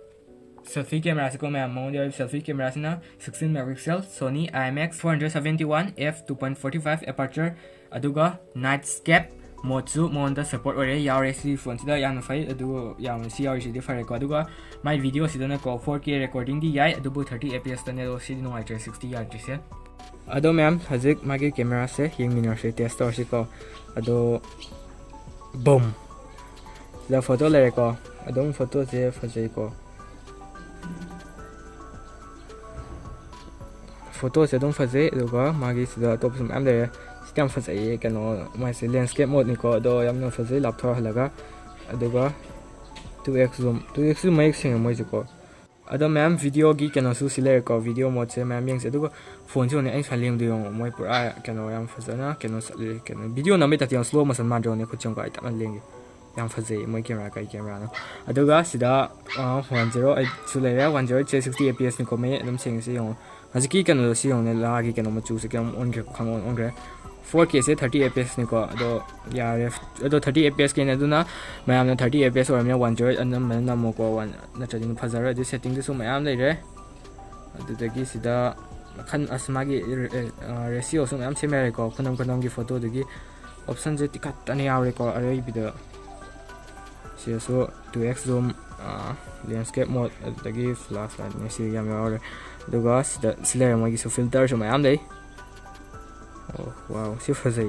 selfie cameraꯁꯤꯀꯣ ꯃꯌꯥꯝ, ꯃꯉꯣꯟꯗ ꯌꯥꯎꯔꯤꯕ selfie cameraꯁꯤꯅ sixteen megapixel Sony IMX four hundred seventy one f two point forty five aperture, ꯑꯗꯨꯒ night scape modeꯁꯨ ꯃꯉꯣꯟꯗ support ꯑꯣꯏꯔꯦ, ꯌꯥꯎꯔꯦ ꯁꯤ ꯐꯣꯟꯁꯤꯗ, ꯌꯥꯝꯅ ꯐꯩ꯫ ꯑꯗꯨ ꯌꯥꯝꯅ ꯁꯤ ꯌꯥꯎꯔꯤꯁꯤꯗꯤ ꯐꯔꯦꯀꯣ꯫ ꯑꯗꯨꯒ ꯃꯥꯏ videoꯁꯤꯗꯅꯀꯣ four K recordingꯗꯤ ꯌꯥꯏ, ꯑꯗꯨꯕꯨ thirty FPSꯇꯅꯦ, ꯑꯗꯣ ꯁꯤꯗꯤ ꯅꯨꯡꯉꯥꯏꯇ꯭ꯔꯦ, sixty ꯌꯥꯗ꯭ꯔꯤꯁꯦ꯫ ꯑꯗꯣ ꯃꯌꯥꯝ, ꯍꯧꯖꯤꯛ ꯃꯥꯒꯤ cameraꯁꯦ ꯌꯦꯡꯃꯤꯟꯅꯔꯁꯦ, test ꯇꯧꯔꯁꯤꯀꯣ꯫ ꯑꯗꯣ boom, ꯁꯤꯗ photo ꯂꯩꯔꯦꯀꯣ꯫ ꯑꯗꯨꯝ photoꯁꯦ ꯐꯖꯩꯀꯣ, photoꯁꯦ ꯑꯗꯨꯝ ꯐꯖꯩ꯫ ꯑꯗꯨꯒ ꯃꯥꯒꯤ ꯁꯤꯗ ꯑꯇꯣꯞꯄꯁꯨ ꯃꯌꯥꯝ ꯂꯩꯔꯦ꯫ ꯁꯤꯗꯤ ꯌꯥꯝ ꯐꯖꯩꯌꯦ, ꯀꯩꯅꯣ, ꯃꯥꯏꯁꯦ landscape modeꯅꯤꯀꯣ, ꯑꯗꯣ ꯌꯥꯝꯅ ꯐꯖꯩ ꯂꯥꯞꯊꯣꯔꯍꯜꯂꯒ꯫ ꯑꯗꯨꯒ two X zoom, two X zoom ꯃꯌꯦꯛ ꯁꯦꯡꯉꯦ ꯃꯣꯏꯁꯦꯀꯣ꯫ ꯑꯗꯣ ꯃꯌꯥꯝ videoꯒꯤ ꯀꯩꯅꯣꯁꯨ ꯁꯤ ꯂꯩꯔꯦꯀꯣ, video modeꯁꯦ ꯃꯌꯥꯝ ꯌꯦꯡꯁꯦ꯫ ꯑꯗꯨꯒ ꯐꯣꯟꯁꯦ ꯌꯦꯡꯉꯨꯅꯦ, ꯑꯩ ꯁꯨꯃꯥꯏꯅ ꯂꯦꯡꯕꯗꯣ ꯌꯦꯡꯉꯣ, ꯃꯣꯏ ꯄꯨꯔꯥ ꯀꯩꯅꯣ ꯌꯥꯝ ꯐꯖꯅ ꯀꯩꯅꯣ ꯆꯠꯂꯤ, ꯀꯩꯅꯣ video ꯅꯝꯕꯩ ꯇꯥꯏꯞꯇ ꯌꯥꯝ slow motion ꯃꯥꯟꯗ꯭ꯔꯣꯅꯦ, ꯈꯨꯠꯁꯦ ꯌꯦꯡꯉꯨꯀꯣ, ꯑꯩ ꯇꯞꯅ ꯂꯦꯡꯒꯦ꯫ ꯌꯥꯝ ꯐꯖꯩ ꯃꯣꯏ camera, ꯀꯩ cameraꯅꯣ꯫ ꯑꯗꯨꯒ ꯁꯤꯗ one zero eightꯁꯨ ꯂꯩꯔꯦ, one zero eightꯁꯦ sixty FPSꯅꯤꯀꯣ, ꯃꯌꯦꯛ ꯑꯗꯨꯝ ꯁꯦꯡꯉꯦ꯫ ꯁꯤ ꯌꯦꯡꯉꯣ, ꯍꯧꯖꯤꯛꯀꯤ ꯀꯩꯅꯣꯗꯣ ꯁꯤ ꯌꯦꯡꯉꯨꯅꯦ, ꯂꯥꯒꯤ ꯀꯩꯅꯣ ꯃꯆꯨꯁꯦ ꯀꯌꯥꯝ ꯑꯣꯟꯈ꯭ꯔꯦ, ꯈꯪꯑꯣꯟ ꯑꯣꯟꯈ꯭ꯔꯦ꯫ Four Kꯁꯦ thirty FPSꯅꯤꯀꯣ, ꯑꯗꯣ ꯌꯥꯔꯦ꯫ ꯑꯗꯣ thirty FPSꯀꯤꯅꯦ, ꯑꯗꯨꯅ ꯃꯌꯥꯝꯅ thirty FPS ꯑꯣꯏꯔꯕꯅꯤꯅ one zero eight ꯑꯅꯝꯕꯅ ꯅꯝꯃꯣꯀꯣ, one ꯅꯠꯇ꯭ꯔꯗꯤ ꯐꯖꯔꯣꯏ꯫ ꯑꯗꯨ settingꯗꯁꯨ ꯃꯌꯥꯝ ꯂꯩꯔꯦ꯫ ꯑꯗꯨꯗꯒꯤ ꯁꯤꯗ ꯃꯈꯜ, ꯑꯁ, ꯃꯥꯒꯤ ratioꯁꯨ ꯃꯌꯥꯝ ꯁꯦꯝꯕ ꯌꯥꯔꯦꯀꯣ, ꯈꯨꯅꯝ ꯈꯨꯅꯝꯒꯤ photoꯗꯨꯒꯤ optionꯁꯦ ꯇꯤꯈꯠꯇꯅ ꯌꯥꯎꯔꯦꯀꯣ ꯑꯔꯣꯏꯕꯤꯗ꯫ ꯁꯤꯗꯁꯨ two X zoom, landscape mode, ꯑꯗꯨꯗꯒꯤ flashlightꯅꯦ, ꯁꯤ ꯌꯥꯝ ꯌꯥꯎꯔꯦ꯫ ꯑꯗꯨꯒ ꯁꯤꯗ ꯁꯤ ꯂꯩꯔꯦ, ꯃꯣꯏꯒꯤꯁꯨ filterꯁꯨ ꯃꯌꯥꯝ ꯂꯩ꯫ ꯑꯣ, wow, ꯁꯤ ꯐꯖꯩ꯫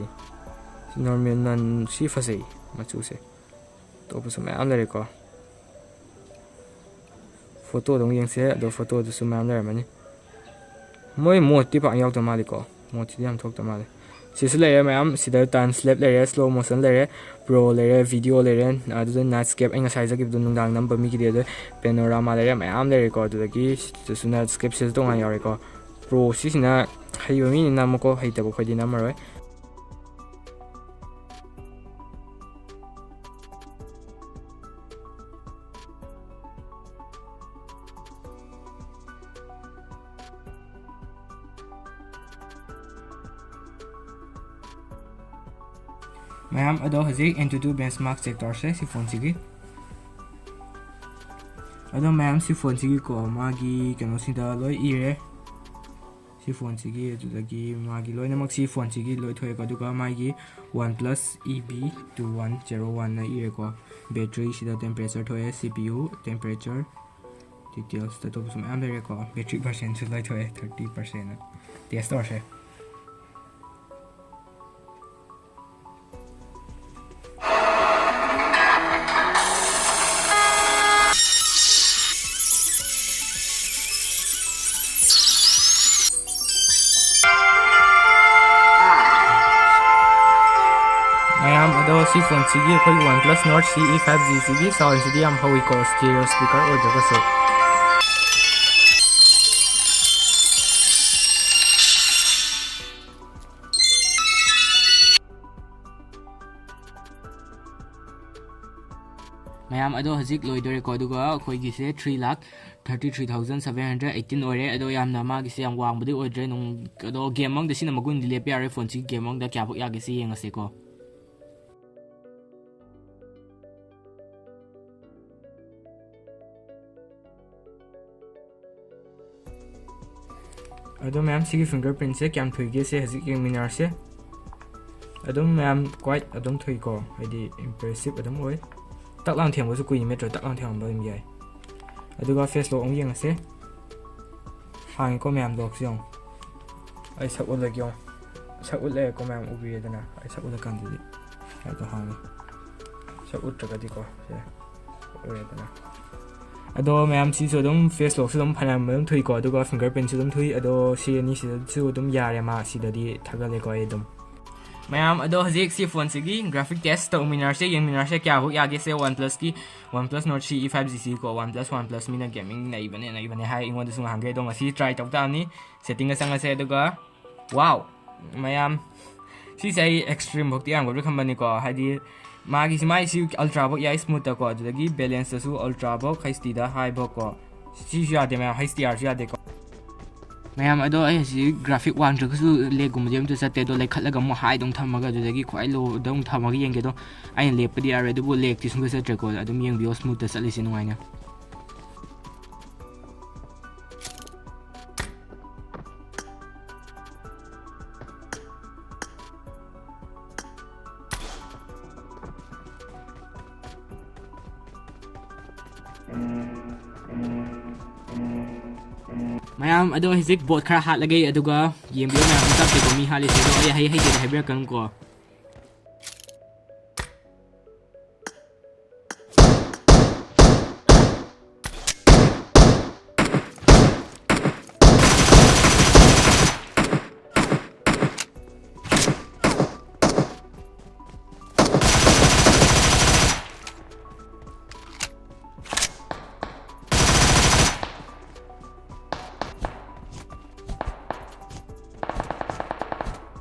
ꯁꯤ normal, non, ꯁꯤ ꯐꯖꯩ ꯃꯆꯨꯁꯦ꯫ ꯑꯇꯣꯞꯄꯁꯨ ꯃꯌꯥꯝ ꯂꯩꯔꯦꯀꯣ꯫ Photoꯗꯣ ꯑꯃꯨꯛ ꯌꯦꯡꯁꯦ꯫ ꯑꯗꯣ photoꯗꯨꯁꯨ ꯃꯌꯥꯝ ꯂꯩꯔꯝꯃꯅꯤ꯫ ꯃꯣꯏ modeꯇꯤ ꯄꯥꯛ ꯌꯥꯎꯗ ꯃꯥꯜꯂꯤꯀꯣ, modeꯁꯤꯗꯤ ꯌꯥꯝ ꯊꯣꯛꯇ ꯃꯥꯜꯂꯤ꯫ ꯁꯤꯁꯨ ꯂꯩꯔꯦ ꯃꯌꯥꯝ, ꯁꯤꯗ time lapse ꯂꯩꯔꯦ, slow motion ꯂꯩꯔꯦ, pro ꯂꯩꯔꯦ, video ꯂꯩꯔꯦ, ꯑꯗꯨꯗ night scape, ꯑꯩ ꯉꯁꯥꯏ ꯍꯥꯏꯖꯈꯤꯕꯗꯣ ꯅꯨꯡꯗꯥꯡ ꯅꯝꯕ ꯃꯤꯒꯤꯗꯤ꯫ ꯑꯗꯨ panorama ꯂꯩꯔꯦ, ꯃꯌꯥꯝ ꯂꯩꯔꯦꯀꯣ꯫ ꯑꯗꯨꯗꯒꯤ ꯁꯤꯗꯁꯨ night scapeꯁꯤꯁꯨ ꯇꯣꯉꯥꯟꯅ ꯌꯥꯎꯔꯦꯀꯣ꯫ Proꯁꯤꯁꯤꯅ ꯍꯩꯕ ꯃꯤꯅ ꯅꯝꯃꯨꯀꯣ, ꯍꯩꯇꯕ ꯑꯩꯈꯣꯏꯗꯤ ꯅꯝꯃꯔꯣꯏ꯫ ꯃꯌꯥꯝ ꯑꯗꯣ ꯍꯧꯖꯤꯛ AnTuTu benchmark check ꯇꯧꯔꯁꯦ ꯁꯤ ꯐꯣꯟꯁꯤꯒꯤ꯫ ꯑꯗꯣ ꯃꯌꯥꯝ ꯁꯤ ꯐꯣꯟꯁꯤꯒꯤꯀꯣ ꯃꯥꯒꯤ ꯀꯩꯅꯣꯁꯤꯗ ꯂꯣꯏ ꯏꯔꯦ꯫ ꯁꯤ ꯐꯣꯟꯁꯤꯒꯤ ꯑꯗꯨꯗꯒꯤ ꯃꯥꯒꯤ ꯂꯣꯏꯅꯃꯛ ꯁꯤ ꯐꯣꯟꯁꯤꯒꯤ ꯂꯣꯏ ꯊꯣꯛꯑꯦꯀꯣ꯫ ꯑꯗꯨꯒ ꯃꯥꯒꯤ OnePlus E B two one zero one ꯅ ꯏꯔꯦꯀꯣ꯫ Battery ꯁꯤꯗ temperature ꯊꯣꯛꯑꯦ, C P U temperature, details ꯑꯇꯣꯞꯄꯁꯨ ꯃꯌꯥꯝ ꯂꯩꯔꯦꯀꯣ꯫ Battery percent ꯁꯨ ꯂꯣꯏ ꯊꯣꯛꯑꯦ, thirty percent꯫ Test ꯇꯧꯔꯁꯦ꯫ ꯃꯌꯥꯝ ꯑꯗꯣ ꯁꯤ ꯐꯣꯟꯁꯤꯒꯤ ꯑꯩꯈꯣꯏꯒꯤ OnePlus Nord C E five G ꯁꯤꯒꯤ sound ꯁꯤꯗꯤ ꯌꯥꯝ ꯍꯧꯋꯤꯀꯣ, stereo speaker ꯑꯣꯏꯗ꯭ꯔꯒꯁꯨ꯫ ꯃꯌꯥꯝ ꯑꯗꯣ ꯍꯧꯖꯤꯛ ꯂꯣꯏꯗꯣꯔꯦꯀꯣ꯫ ꯑꯗꯨꯒ ꯑꯩꯈꯣꯏꯒꯤꯁꯦ three lakh thirty three thousand seven hundred eighteen ꯑꯣꯏꯔꯦ꯫ ꯑꯗꯣ ꯌꯥꯝꯅ ꯃꯥꯒꯤꯁꯦ ꯌꯥꯝ ꯋꯥꯡꯕꯗꯤ ꯑꯣꯏꯗ꯭ꯔꯦ꯫ ꯅꯨꯡ-, ꯑꯗꯣ game ꯑꯃꯗ ꯁꯤꯅ ꯃꯒꯨꯟꯗꯤ ꯂꯦꯞꯄ ꯌꯥꯔꯣꯏ꯫ ꯐꯣꯟꯁꯤꯒꯤ game ꯑꯃꯗ ꯀꯌꯥꯐꯥꯎ ꯌꯥꯒꯦ ꯁꯤ ꯌꯦꯡꯉꯁꯦꯀꯣ꯫ ꯑꯗꯣ ꯃꯌꯥꯝ ꯁꯤꯒꯤ fingerprint ꯁꯦ ꯀꯌꯥꯝ ꯊꯨꯏꯒꯦ ꯁꯦ ꯍꯧꯖꯤꯛ ꯌꯦꯡꯃꯤꯟꯅꯔꯁꯦ꯫ ꯑꯗꯨꯝ ꯃꯌꯥꯝ quite ꯑꯗꯨꯝ ꯊꯨꯏꯀꯣ, ꯍꯥꯏꯗꯤ impressive ꯑꯗꯨꯝ ꯑꯣꯏ꯫ ꯇꯛ ꯂꯥꯎꯅ ꯊꯦꯡꯕꯁꯨ ꯀꯨꯏꯅ ꯃꯦꯠꯇ꯭ꯔꯣ, ꯇꯛ ꯂꯥꯎꯅ ꯊꯦꯡꯉꯝꯕ ꯑꯗꯨꯝ ꯌꯥꯏ꯫ ꯑꯗꯨꯒ face lock ꯑꯃꯨꯛ ꯌꯦꯡꯉꯁꯦ꯫ ꯍꯥꯡꯉꯦꯀꯣ ꯃꯌꯥꯝ, lock ꯁꯦ ꯌꯦꯡꯉꯣ꯫ ꯑꯩ ꯁꯛ ꯎꯠꯂꯒꯦ ꯌꯦꯡꯉꯣ꯫ ꯁꯛ ꯎꯠꯂꯦꯀꯣ ꯃꯌꯥꯝ, ꯎꯕꯤꯔꯦꯗꯅ꯫ ꯑꯩ ꯁꯛ ꯎꯠꯂꯀꯥꯟꯗꯗꯤ ꯍꯦꯛꯇ ꯍꯥꯡꯉꯦ꯫ ꯁꯛ ꯎꯠꯇ꯭ꯔꯒꯗꯤꯀꯣ ꯁꯦ ꯎꯔꯦꯗꯅ꯫ ꯑꯗꯣ ꯃꯌꯥꯝ ꯁꯤꯁꯨ ꯑꯗꯨꯝ face lock ꯁꯨ ꯑꯗꯨꯝ ꯐꯅꯌꯥꯝ ꯑꯗꯨꯝ ꯊꯨꯏꯀꯣ, ꯑꯗꯨꯒ fingerprint ꯁꯨ ꯑꯗꯨꯝ ꯊꯨꯏ꯫ ꯑꯗꯣ ꯁꯤ ꯑꯅꯤꯁꯤꯗꯁꯨ ꯑꯗꯨꯝ ꯌꯥꯔꯦ, ꯃꯥ ꯁꯤꯗꯗꯤ ꯊꯥꯒꯠꯂꯦꯀꯣ ꯑꯩ ꯑꯗꯨꯝ꯫ ꯃꯌꯥꯝ ꯑꯗꯣ ꯍꯧꯖꯤꯛ ꯁꯤ ꯐꯣꯟꯁꯤꯒꯤ graphic test ꯇꯧꯃꯤꯟꯅꯔꯁꯦ, ꯌꯦꯡꯃꯤꯟꯅꯔꯁꯦ ꯀꯌꯥꯐꯥꯎ ꯌꯥꯒꯦ ꯁꯦ꯫ OnePlus ꯀꯤ OnePlus Nord C E five G ꯁꯤ ꯀꯣ, OnePlus, OnePlus ꯃꯤꯅ gaming ꯅꯩꯕꯅꯦ ꯅꯩꯕꯅꯦ ꯍꯥꯏ, ꯑꯩꯉꯣꯟꯗꯁꯨ ꯉꯍꯥꯟꯈꯩ꯫ ꯑꯗꯣ ꯉꯁꯤ try ꯇꯧ ꯇꯥꯕꯅꯤ꯫ Setting ꯗ ꯆꯪꯉꯁꯦ ꯑꯗꯨꯒ wow ꯃꯌꯥꯝ, ꯁꯤꯁꯦ ꯑꯩ extreme ꯐꯥꯎꯗꯤ ꯌꯥꯝꯒꯗ꯭ꯔꯥ ꯈꯟꯕꯅꯤꯀꯣ, ꯍꯥꯏꯗꯤ ꯃꯥꯒꯤꯁꯤ, ꯃꯥꯏꯁꯤ ultra ꯐꯥꯎ ꯌꯥꯏ smooth ꯇꯀꯣ, ꯑꯗꯨꯗꯒꯤ balance ꯇꯁꯨ ultra ꯐꯥꯎ, H D ꯗ high ꯐꯥꯎꯀꯣ꯫ ꯁꯤꯁꯨ ꯌꯥꯗꯦ ꯃꯌꯥꯝ, H D R ꯁꯨ ꯌꯥꯗꯦꯀꯣ꯫ ꯃꯌꯥꯝ ꯑꯗꯣ ꯑꯩ ꯍꯧꯖꯤꯛ ꯒ꯭ꯔꯥꯐꯤꯛ ꯋꯥꯡꯗ꯭ꯔꯒꯁꯨ ꯂꯦꯛꯒꯨꯝꯕꯗꯤ ꯑꯝꯇ ꯆꯠꯇꯦ꯫ ꯑꯗꯣ ꯂꯩꯈꯠꯂꯒ ꯑꯃꯨꯛ ꯍꯥꯏꯗ ꯑꯃꯨꯛ ꯊꯝꯃꯒ ꯑꯗꯨꯗꯒꯤ ꯈ꯭ꯋꯥꯏ ꯂꯣꯗ ꯑꯃꯨꯛ ꯊꯝꯃꯒ ꯌꯦꯡꯒꯦ꯫ ꯑꯗꯣ ꯑꯩꯅ ꯂꯦꯞꯄꯗꯤ ꯌꯥꯔꯣꯏ, ꯑꯗꯨꯕꯨ ꯂꯦꯛꯇꯤ ꯁꯨꯡꯆꯠ ꯆꯠꯇ꯭ꯔꯦꯀꯣ꯫ ꯑꯗꯨꯝ ꯌꯦꯡꯕꯤꯌꯣ, ꯁ꯭ꯃꯨꯠꯇ ꯆꯠꯂꯤꯁꯦ ꯅꯨꯡꯉꯥꯏꯅ꯫ ꯃꯌꯥꯝ ꯑꯗꯣ ꯍꯧꯖꯤꯛ ꯕꯣꯠ ꯈꯔ ꯍꯥꯠꯂꯒꯦ, ꯑꯗꯨꯒ ꯌꯦꯡꯕꯤꯌꯨ ꯃꯌꯥꯝ, ꯇꯞꯇꯦꯀꯣ ꯃꯤ ꯍꯥꯠꯂꯤꯁꯦ꯫ ꯑꯗꯣ ꯑꯩ ꯍꯩ ꯍꯩꯇꯦꯗꯤ ꯍꯥꯏꯕꯤꯔꯛꯀꯅꯨꯀꯣ꯫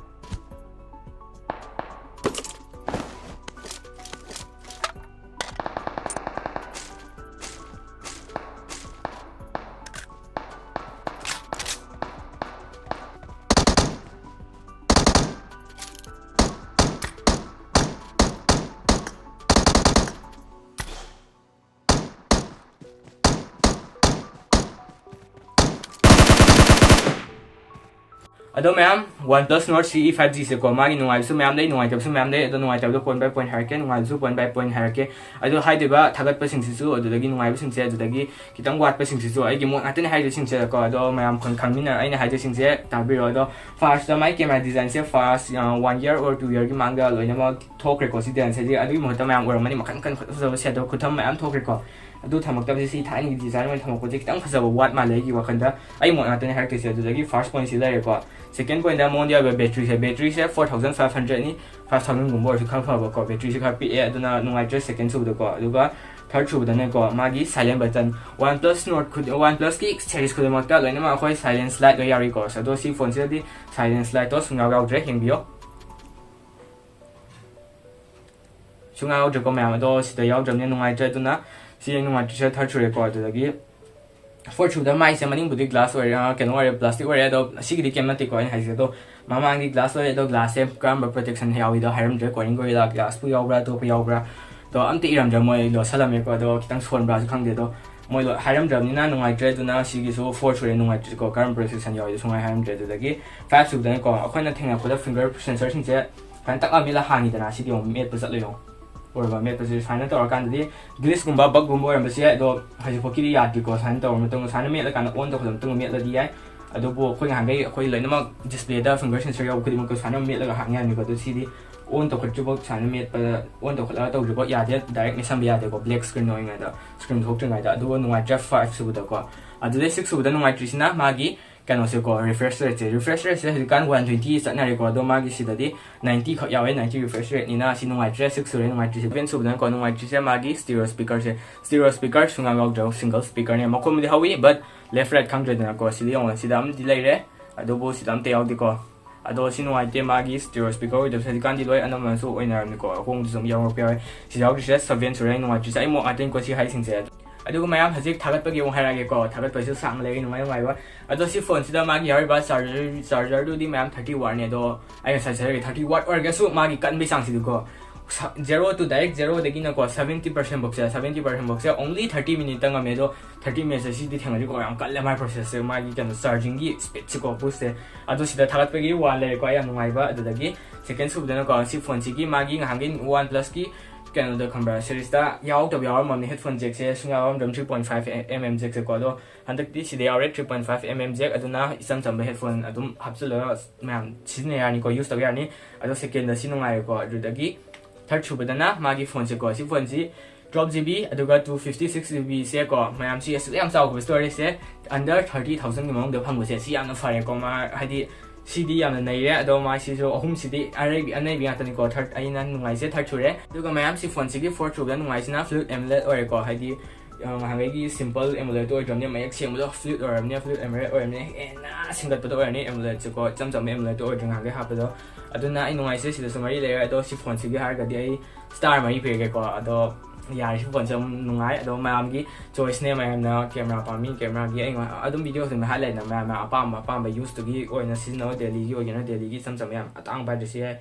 ꯑꯗꯣ ꯃꯌꯥꯝ, OnePlus Nord C E five G ꯁꯦꯀꯣ, ꯃꯥꯒꯤ ꯅꯨꯡꯉꯥꯏꯕꯁꯨ ꯃꯌꯥꯝ ꯂꯩ, ꯅꯨꯡꯉꯥꯏꯇꯕꯁꯨ ꯃꯌꯥꯝ ꯂꯩ꯫ ꯑꯗꯣ ꯅꯨꯡꯉꯥꯏꯇꯕꯗꯣ point by point ꯍꯥꯏꯔꯛꯀꯦ, ꯅꯨꯡꯉꯥꯏꯕꯁꯨ point by point ꯍꯥꯏꯔꯛꯀꯦ꯫ ꯑꯗꯣ ꯍꯥꯏꯗꯣꯏꯕ ꯊꯥꯒꯠꯄꯁꯤꯡꯁꯤꯁꯨ, ꯑꯗꯨꯗꯒꯤ ꯅꯨꯡꯉꯥꯏꯕꯁꯤꯡꯁꯦ, ꯑꯗꯨꯗꯒꯤ ꯈꯤꯇꯪ ꯋꯥꯠꯄꯁꯤꯡꯁꯤꯁꯨ ꯑꯩꯒꯤ ꯃꯣꯠ ꯉꯥꯛꯇꯅꯦ ꯍꯥꯏꯗꯣꯏꯁꯤꯡꯁꯦꯀꯣ꯫ ꯑꯗꯣ ꯃꯌꯥꯝ ꯈꯪ-, ꯈꯪꯃꯤꯟꯅ-, ꯑꯩꯅ ꯍꯥꯏꯗꯣꯏꯁꯤꯡꯁꯦ ꯇꯥꯕꯤꯔꯣ꯫ ꯑꯗꯣ first ꯃꯥꯏ camera design ꯁꯦ first, ꯑ, one year or two year ꯒꯤ ꯃꯥꯡꯗ ꯂꯣꯏꯅꯃꯛ ꯊꯣꯛꯈ꯭ꯔꯦꯀꯣ ꯁꯤ design ꯁꯦ꯫ ꯑꯗꯨꯒꯤ ꯃꯍꯨꯠꯇ ꯃꯌꯥꯝ ꯎꯔꯝꯃꯅꯤ ꯃꯈꯜ ꯃꯈꯜ ꯐꯖ ꯐꯖꯕ ꯁꯦꯠꯇꯣ ꯈꯨꯊꯝ ꯃꯌꯥꯝ ꯊꯣꯛꯈ꯭ꯔꯦꯀꯣ꯫ ꯑꯗꯨ ꯊꯝꯃꯛꯇꯕꯁꯦ ꯁꯤ ꯊꯥꯏꯅꯒꯤ design ꯑꯣꯏꯅ ꯊꯝꯃꯛꯄꯁꯦ ꯈꯤꯇꯪ ꯐꯖꯕ ꯋꯥꯠ ꯃꯥꯜꯂꯦ ꯑꯩꯒꯤ ꯋꯥꯈꯜꯗ꯫ ꯑꯩ ꯃꯣꯠ ꯉꯥꯛꯇꯅꯦ ꯍꯥꯏꯔꯛꯇꯣꯏꯁꯦ꯫ ꯑꯗꯨꯗꯒꯤ first point ꯁꯤ ꯂꯩꯔꯦꯀꯣ꯫ Second point ꯗ ꯃꯉꯣꯟꯗ ꯌꯥꯎꯕ battery ꯁꯦ, battery ꯁꯦ four thousand five hundred ꯅꯤ, five thousand ꯒꯨꯝꯕ ꯑꯣꯏꯔꯁꯨ ꯈꯔ ꯐꯕꯀꯣ꯫ Battery ꯁꯦ ꯈꯔ ꯄꯤꯛꯑꯦ, ꯑꯗꯨꯅ ꯅꯨꯡꯉꯥꯏꯇ꯭ꯔꯦ second ꯁꯨꯕꯗꯀꯣ꯫ ꯑꯗꯨꯒ third ꯁꯨꯕꯗꯅꯦꯀꯣ, ꯃꯥꯒꯤ silent button꯫ OnePlus Nord ꯈꯨꯗꯤ-, OnePlus ꯀꯤ series ꯈꯨꯗꯤꯡꯃꯛꯇ ꯂꯣꯏꯅꯃꯛ ꯑꯩꯈꯣꯏ silent slide ꯂꯣꯏ ꯌꯥꯎꯔꯤꯀꯣ꯫ ꯑꯗꯣ ꯁꯤ phone ꯁꯤꯗꯗꯤ silent slide ꯇꯣ ꯁꯨꯡꯌꯥꯎ ꯌꯥꯎꯗ꯭ꯔꯦ, ꯌꯦꯡꯕꯤꯌꯣ꯫ ꯁꯨꯡꯌꯥꯎ ꯌꯥꯎꯗ꯭ꯔꯦꯀꯣ ꯃꯌꯥꯝ꯫ ꯑꯗꯣ ꯁꯤꯗ ꯌꯥꯎꯗ꯭ꯔꯕꯅꯤꯅ ꯅꯨꯡꯉꯥꯏꯇ꯭ꯔꯦ꯫ ꯑꯗꯨꯅ ꯁꯤ ꯅꯨꯡꯉꯥꯏꯇ꯭ꯔꯤꯁꯦ third ꯁꯨꯔꯦꯀꯣ꯫ ꯑꯗꯨꯗꯒꯤ ꯐꯣꯔꯠ ꯁꯨꯕꯗ ꯃꯥꯏꯁꯦ ꯃꯅꯤꯡꯕꯨꯗꯤ ꯒ꯭ꯂꯥꯁ ꯑꯣꯏꯔꯦ, ꯑ, ꯀꯩꯅꯣ ꯑꯣꯏꯔꯦ, ꯄ꯭ꯂꯥꯁꯇꯤꯛ ꯑꯣꯏꯔꯦ, ꯑꯗꯣ ꯑꯁꯤꯒꯤꯗꯤ ꯀꯩꯝ ꯅꯠꯇꯦꯀꯣ꯫ ꯑꯩꯅ ꯍꯥꯏꯁꯦ ꯑꯗꯣ ꯃꯃꯥꯡꯒꯤ ꯒ꯭ꯂꯥꯁ ꯑꯣꯏꯔꯦ, ꯑꯗꯣ ꯒ꯭ꯂꯥꯁꯁꯦ ꯀꯔꯝꯕ ꯄ꯭ꯔꯣꯇꯦꯛꯁꯟ ꯌꯥꯎꯏꯗꯣ ꯍꯥꯏꯔꯝꯗ꯭ꯔꯦ, ꯀꯣꯔꯤꯡ ꯒꯣꯔꯤꯂꯥ ꯒ꯭ꯂꯥꯁꯄꯨ ꯌꯥꯎꯕ꯭ꯔꯥ, ꯑꯇꯣꯞꯄ ꯌꯥꯎꯕ꯭ꯔꯥ, ꯑꯗꯣ ꯑꯝꯇ ꯏꯔꯝꯗ꯭ꯔꯦ, ꯃꯣꯏ ꯂꯣꯠꯁꯜꯂꯝꯃꯦꯀꯣ꯫ ꯑꯗꯣ ꯈꯤꯇꯪ ꯁꯣꯟꯕ꯭ꯔꯥꯁꯨ ꯈꯪꯗꯦ꯫ ꯑꯗꯣ ꯃꯣꯏ ꯂꯣ-, ꯍꯥꯏꯔꯝꯗ꯭ꯔꯕꯅꯤꯅ ꯅꯨꯡꯉꯥꯏꯇ꯭ꯔꯦ꯫ ꯑꯗꯨꯅ ꯁꯤꯒꯤꯁꯨ ꯐꯣꯔꯠ ꯁꯨꯔꯦ ꯅꯨꯡꯉꯥꯏꯇ꯭ꯔꯤꯁꯦꯀꯣ, ꯀꯔꯝꯕ ꯄ꯭ꯔꯣꯇꯦꯛꯁꯟ ꯌꯥꯎꯏꯗꯣ ꯁꯨꯡꯍꯥꯏ ꯍꯥꯏꯔꯝꯗ꯭ꯔꯦ꯫ ꯑꯗꯨꯗꯒꯤ ꯐꯥꯏꯚ ꯁꯨꯕꯗꯅꯀꯣ, ꯑꯩꯈꯣꯏꯅ ꯊꯦꯡꯅꯔꯛꯄꯗ ꯐꯤꯡꯒꯔ ꯁꯦꯟꯁꯔꯁꯤꯡꯁꯦ ꯁꯨꯃꯥꯏꯅ ꯇꯛ ꯂꯥꯎꯅ ꯃꯦꯠꯂ ꯍꯥꯡꯉꯤꯗꯅ, ꯁꯤꯗꯤ ꯑꯃꯨꯛ ꯃꯦꯠꯄ ꯆꯠꯂꯣꯏ ꯌꯦꯡꯉꯣ꯫ ꯑꯣꯏꯔꯕ ꯃꯦꯠꯄꯁꯦ ꯁꯨꯃꯥꯏꯅ ꯇꯧꯔꯀꯥꯟꯗꯗꯤ ꯒ꯭ꯂꯤꯁꯀꯨꯝꯕ ꯕꯒꯀꯨꯝꯕ ꯑꯣꯏꯔꯝꯕꯁꯨ ꯌꯥꯏ, ꯑꯗꯣ ꯍꯧꯖꯤꯛꯐꯥꯎꯀꯤꯗꯤ ꯌꯥꯗ꯭ꯔꯤꯀꯣ꯫ ꯁꯨꯃꯥꯏꯅ ꯇꯧꯔꯕ ꯃꯇꯨꯡꯗ, ꯁꯨꯃꯥꯏꯅ ꯃꯦꯠꯂꯀꯥꯟꯗ ꯑꯣꯟ ꯇꯧꯈꯠꯂꯕ ꯃꯇꯨꯡꯗ ꯃꯦꯠꯂꯗꯤ ꯌꯥꯏ꯫ ꯑꯗꯨꯕꯨ ꯑꯩꯈꯣꯏ ꯉꯍꯥꯟꯈꯩ ꯑꯩꯈꯣꯏ ꯂꯣꯏꯅꯃꯛ ꯗꯤꯁꯄ꯭ꯂꯦꯗ ꯐꯤꯡꯒꯔ ꯁꯦꯟꯁꯔ ꯌꯥꯎꯕ ꯈꯨꯗꯤꯡꯃꯛꯇꯣ ꯁꯨꯃꯥꯏꯅ ꯃꯦꯠꯂꯒ ꯍꯥꯡ ꯌꯥꯅꯤꯀꯣ꯫ ꯑꯗꯣ ꯁꯤꯗꯤ ꯑꯣꯟ ꯇꯧꯈꯠꯇ꯭ꯔꯤꯐꯥꯎ ꯁꯨꯃꯥꯏꯅ ꯃꯦꯠꯄꯗ, ꯑꯣꯟ ꯇꯧꯈꯠꯂꯒ ꯇꯧꯗ꯭ꯔꯤꯐꯥꯎ ꯌꯥꯗꯦ, ꯗꯥꯏꯔꯦꯛ ꯃꯦꯠꯁꯟꯕ ꯌꯥꯗꯦꯀꯣ, ꯕ꯭ꯂꯦꯛ ꯁ꯭ꯀ꯭ꯔꯤꯟ ꯑꯣꯏꯔꯤꯉꯩꯗ, ꯁ꯭ꯀ꯭ꯔꯤꯟ ꯊꯣꯛꯇ꯭ꯔꯤꯉꯩꯗ꯫ ꯑꯗꯨꯒ ꯅꯨꯡꯉꯥꯏꯇ꯭ꯔꯦ ꯐꯥꯏꯚ ꯁꯨꯕꯗꯀꯣ꯫ ꯑꯗꯨꯗꯩ ꯁꯤꯛꯁ ꯁꯨꯕꯗ ꯅꯨꯡꯉꯥꯏꯇ꯭ꯔꯤꯁꯤꯅ ꯃꯥꯒꯤ ꯀꯩꯅꯣꯁꯦꯀꯣ, ꯔꯤꯐ꯭ꯔꯦꯁ ꯔꯦꯠꯁꯦ꯫ ꯔꯤꯐ꯭ꯔꯦꯁ ꯔꯦꯠꯁꯦ ꯍꯧꯖꯤꯛꯀꯥꯟ ꯋꯥꯟ ꯇ꯭ꯋꯦꯟꯇꯤ ꯆꯠꯅꯔꯦꯀꯣ, ꯑꯗꯣ ꯃꯥꯒꯤ ꯁꯤꯗꯗꯤ ꯅꯥꯏꯟꯇꯤ ꯈꯛ ꯌꯥꯎꯋꯦ, ꯅꯥꯏꯟꯇꯤ ꯔꯤꯐ꯭ꯔꯦꯁ ꯔꯦꯠꯅꯤꯅ꯫ ꯁꯤ ꯅꯨꯡꯉꯥꯏꯇ꯭ꯔꯦ, ꯁꯤꯛꯁ ꯁꯨꯔꯦ ꯅꯨꯡꯉꯥꯏꯇ꯭ꯔꯤꯁꯦ꯫ ꯁꯚꯦꯟ ꯁꯨꯕꯗꯅꯀꯣ ꯅꯨꯡꯉꯥꯏꯇ꯭ꯔꯤꯁꯦ ꯃꯥꯒꯤ ꯁ꯭ꯇꯤꯔꯤꯑꯣ ꯁ꯭ꯄꯤꯀꯔꯁꯦ꯫ ꯁ꯭ꯇꯤꯔꯤꯑꯣ ꯁ꯭ꯄꯤꯀꯔ ꯁꯨꯡꯌꯥꯎ ꯌꯥꯎꯗ꯭ꯔꯦ, ꯁꯤꯡꯒꯜ ꯁ꯭ꯄꯤꯀꯔꯅꯦ꯫ ꯃꯈꯣꯟꯕꯨꯗꯤ ꯍꯧꯋꯤ, ꯕꯠ ꯂꯦꯐ ꯔꯥꯏꯠ ꯈꯪꯗ꯭ꯔꯦꯗꯅꯀꯣ꯫ ꯁꯤꯗ ꯌꯦꯡꯉꯣ, ꯁꯤꯗ ꯑꯃꯗꯤ ꯂꯩꯔꯦ, ꯑꯗꯨꯕꯨ ꯁꯤꯗ ꯑꯝꯇ ꯌꯥꯎꯗꯦꯀꯣ꯫ ꯑꯗꯣ ꯁꯤ ꯅꯨꯡꯉꯥꯏꯇꯦ, ꯃꯥꯒꯤ ꯁ꯭ꯇꯤꯔꯤꯑꯣ ꯁ꯭ꯄꯤꯀꯔ ꯑꯣꯏꯗꯕꯁꯦ ꯍꯧꯖꯤꯛꯀꯥꯟꯗꯤ ꯂꯣꯏ ꯑꯅꯝꯕꯅꯁꯨ ꯑꯣꯏꯅꯔꯕꯅꯤꯀꯣ, ꯑꯍꯣꯡꯕꯁꯨ ꯑꯗꯨꯝ ꯌꯥꯎꯔꯛꯄ ꯌꯥꯎꯋꯦ꯫ ꯁꯤ ꯌꯥꯎꯗ꯭ꯔꯤꯁꯦ ꯁꯚꯦꯟ ꯁꯨꯔꯦ ꯑꯩ ꯅꯨꯡꯉꯥꯏꯇ꯭ꯔꯤꯁꯦ꯫ ꯑꯩ ꯑꯃꯨꯛ ꯑꯥꯏꯇꯦꯟ ꯀꯣ ꯁꯤ ꯍꯥꯏꯁꯤꯡꯁꯦ꯫ ꯑꯗꯨꯒ ꯃꯌꯥꯝ ꯍꯧꯖꯤꯛ ꯊꯥꯒꯠꯄꯒꯤ ꯑꯃꯨꯛ ꯍꯥꯏꯔꯛꯑꯒꯦꯀꯣ, ꯊꯥꯒꯠꯄꯁꯨ ꯁꯥꯡꯅ ꯂꯩꯔꯤ, ꯅꯨꯡꯉꯥꯏ ꯅꯨꯡꯉꯥꯏꯕ꯫ ꯑꯗꯣ ꯁꯤ ꯐꯣꯟꯁꯤꯗ ꯃꯥꯒꯤ ꯌꯥꯎꯔꯤꯕ ꯆꯥꯔꯖꯔ, ꯆꯥꯔꯖꯔꯗꯨꯗꯤ ꯃꯌꯥꯝ ꯊꯥꯔꯇꯤ ꯋꯥꯠꯅꯦ, ꯑꯗꯣ ꯑꯩ ꯉꯁꯥꯏ ꯍꯥꯏꯖꯔꯒꯦ, ꯊꯥꯔꯇꯤ ꯋꯥꯠ ꯑꯣꯏꯔꯒꯁꯨ ꯃꯥꯒꯤ ꯀꯟꯕꯒꯤ ꯆꯥꯡꯁꯤꯗꯤꯀꯣ, ꯖꯦꯔꯣ ꯇꯨ ꯗꯥꯏꯔꯦꯛ ꯖꯦꯔꯣꯗꯒꯤꯅꯀꯣ ꯁꯚꯦꯟꯇꯤ ꯄꯥꯔꯁꯦꯟ ꯐꯥꯎꯁꯦ, ꯁꯚꯦꯟꯇꯤ ꯄꯥꯔꯁꯦꯟ ꯐꯥꯎꯁꯦ ꯑꯣꯡꯂꯤ ꯊꯥꯔꯇꯤ ꯃꯤꯅꯤꯠꯇ ꯉꯝꯃꯦ꯫ ꯑꯗꯣ ꯊꯥꯔꯇꯤ ꯃꯤꯅꯤꯠꯁꯦ ꯁꯤꯗꯤ ꯊꯦꯡꯅꯔꯤꯀꯣ, ꯌꯥꯝ ꯀꯜꯂꯦ ꯃꯥꯏ ꯄ꯭ꯔꯣꯁꯦꯁꯁꯦ, ꯃꯥꯒꯤ ꯀꯩꯅꯣ ꯆꯥꯔꯖꯤꯡꯒꯤ ꯁ꯭ꯄꯤꯠꯁꯦꯀꯣ, ꯕꯨꯁꯁꯦ꯫ ꯑꯗꯣ ꯁꯤꯗ ꯊꯥꯒꯠꯄꯒꯤ ꯋꯥ ꯂꯩꯔꯦꯀꯣ, ꯌꯥꯝ ꯅꯨꯡꯉꯥꯏꯕ꯫ ꯑꯗꯨꯗꯒꯤ ꯁꯦꯀꯦꯟ ꯁꯨꯕꯗꯅꯀꯣ ꯁꯤ ꯐꯣꯟꯁꯤꯒꯤ ꯃꯥꯒꯤ ꯉꯍꯥꯟꯒꯤ ꯋꯥꯟ ꯄ꯭ꯂꯁꯀꯤ ꯀꯩꯅꯣꯗ ꯈꯪꯕ꯭ꯔꯥ, ꯁꯦꯔꯤꯁꯇ ꯌꯥꯎꯗꯕ ꯌꯥꯎꯔꯝꯃꯕꯅꯤ ꯍꯦꯠꯐꯣꯟ ꯖꯦꯛꯁꯦ, ꯁꯨꯡꯌꯥꯎ ꯌꯥꯎꯔꯝꯗ꯭ꯔꯕ three point five M M ꯖꯦꯛꯁꯦꯀꯣ꯫ ꯑꯗꯣ ꯍꯟꯗꯛꯇꯤ ꯁꯤꯗ ꯌꯥꯎꯔꯦ, three point five M M jack. ꯑꯗꯨꯅ ꯏꯆꯝ ꯆꯝꯕ ꯍꯦꯠꯐꯣꯟ ꯑꯗꯨꯝ ꯍꯥꯞꯆꯤꯜꯂꯒ ꯃꯌꯥꯝ ꯁꯤꯖꯤꯟꯅ ꯌꯥꯔꯅꯤꯀꯣ, ꯌꯨꯁ ꯇꯧꯕ ꯌꯥꯔꯅꯤ꯫ ꯑꯗꯣ ꯁꯦꯀꯦꯟꯗ ꯁꯤ ꯅꯨꯡꯉꯥꯏꯔꯦꯀꯣ꯫ ꯑꯗꯨꯗꯒꯤ ꯊꯥꯔꯠ ꯁꯨꯕꯗꯅ ꯃꯥꯒꯤ ꯐꯣꯟꯁꯦꯀꯣ, ꯁꯤ ꯐꯣꯟꯁꯤ ꯇꯨꯋꯦꯜꯞ ꯖꯤ ꯕꯤ ꯑꯗꯨꯒ ꯇꯨ ꯐꯤꯐꯇꯤ ꯁꯤꯛꯁ ꯖꯤ ꯕꯤꯁꯦꯀꯣ, ꯃꯌꯥꯝꯁꯤ ꯑꯁꯨꯛ ꯌꯥꯝ ꯆꯥꯎꯈꯤꯕ ꯁ꯭ꯇꯣꯔꯦꯖꯁꯦ ꯑꯟꯗꯔ ꯊꯥꯔꯇꯤ ꯊꯥꯎꯖꯟꯒꯤ ꯃꯅꯨꯡꯗ ꯐꯪꯕꯁꯦ, ꯁꯤ ꯌꯥꯝꯅ ꯐꯔꯦꯀꯣ꯫ ꯃꯥ ꯍꯥꯏꯗꯤ ꯁꯤꯗꯤ ꯌꯥꯝꯅ ꯅꯩꯔꯦ꯫ ꯑꯗꯣ ꯃꯥ ꯁꯤꯁꯨ ꯑꯍꯨꯝꯁꯤꯗꯤ ꯑꯔꯩꯕꯤ ꯑꯅꯩꯕꯤ ꯉꯥꯛꯇꯅꯤꯀꯣ꯫ ꯊꯥꯔꯠ ꯑꯩꯅ ꯅꯨꯡꯉꯥꯏꯖꯦ ꯊꯥꯔꯠ ꯁꯨꯔꯦ꯫ ꯑꯗꯨꯒ ꯃꯌꯥꯝ ꯁꯤ ꯐꯣꯟꯁꯤꯒꯤ ꯐꯣꯔꯠ ꯁꯨꯕꯗ ꯅꯨꯡꯉꯥꯏꯁꯤꯅ ꯐ꯭ꯂꯨꯏꯗ ꯑꯦꯃꯣꯂꯦꯗ ꯑꯣꯏꯔꯦꯀꯣ꯫ ꯍꯥꯏꯗꯤ ꯑ, ꯉꯍꯥꯟꯈꯩꯒꯤ ꯁꯤꯝꯄꯜ ꯑꯦꯃꯣꯂꯦꯗ ꯑꯣꯏꯗ꯭ꯔꯕꯅꯤꯅ, ꯃꯌꯦꯛ ꯁꯦꯡꯕꯗꯣ ꯐ꯭ꯂꯨꯏꯗ ꯑꯣꯏꯔꯕꯅꯤꯅ, ꯐ꯭ꯂꯨꯏꯗ ꯑꯦꯃꯣꯂꯦꯗ ꯑꯣꯏꯔꯕꯅꯤꯅ ꯍꯦꯟꯅ ꯁꯤꯡꯒꯠꯄꯗꯣ ꯑꯣꯏꯔꯅꯤ ꯑꯦꯃꯣꯂꯦꯗꯁꯦꯀꯣ꯫ ꯏꯆꯝ ꯆꯝꯕ ꯑꯦꯃꯣꯂꯦꯗ ꯑꯣꯏꯗ꯭ꯔꯦ ꯉꯍꯥꯟꯈꯩ ꯍꯥꯞꯄꯗꯣ꯫ ꯑꯗꯨꯅ ꯑꯩ ꯅꯨꯡꯉꯥꯏꯖꯦ ꯁꯤꯗꯁꯨ ꯃꯔꯤ ꯂꯩꯔꯦ꯫ ꯑꯗꯣ ꯁꯤ ꯐꯣꯟꯁꯤꯒꯤ ꯍꯥꯏꯔꯒꯗꯤ ꯑꯩ ꯁ꯭ꯇꯥꯔ ꯃꯔꯤ ꯄꯤꯔꯒꯦꯀꯣ꯫ ꯑꯗꯣ ꯌꯥꯔꯤꯁꯤ ꯐꯣꯟꯁꯦ ꯑꯗꯨꯝ ꯅꯨꯡꯉꯥꯏ꯫ ꯑꯗꯣ ꯃꯌꯥꯝꯒꯤ ꯆꯣꯏꯁꯅꯦ, ꯃꯌꯥꯝꯅ ꯀꯦꯃꯦꯔꯥ ꯄꯥꯝꯃꯤ, ꯀꯦꯃꯦꯔꯥꯒꯤ ꯑꯩ ꯑꯗꯨꯝ ꯚꯤꯗꯤꯑꯣꯁꯦ ꯑꯗꯨꯝ ꯍꯥꯏ ꯂꯩꯅ ꯃꯌꯥꯝ ꯃꯌꯥꯝ ꯑꯄꯥꯝꯕ ꯑꯄꯥꯝꯕ ꯌꯨꯁꯇꯨꯒꯤ ꯑꯣꯏꯅ ꯁꯤꯖꯤꯟꯅꯕ꯫ ꯗꯦꯜꯂꯤꯒꯤ ꯑꯣꯏꯒꯦꯔꯥ, ꯗꯦꯜꯂꯤꯒꯤ ꯏꯆꯝ ꯆꯝꯕ ꯌꯥꯝ ꯑꯇꯥꯡꯕ ꯄꯥꯏꯗ꯭ꯔꯁꯨ ꯌꯥꯏ꯫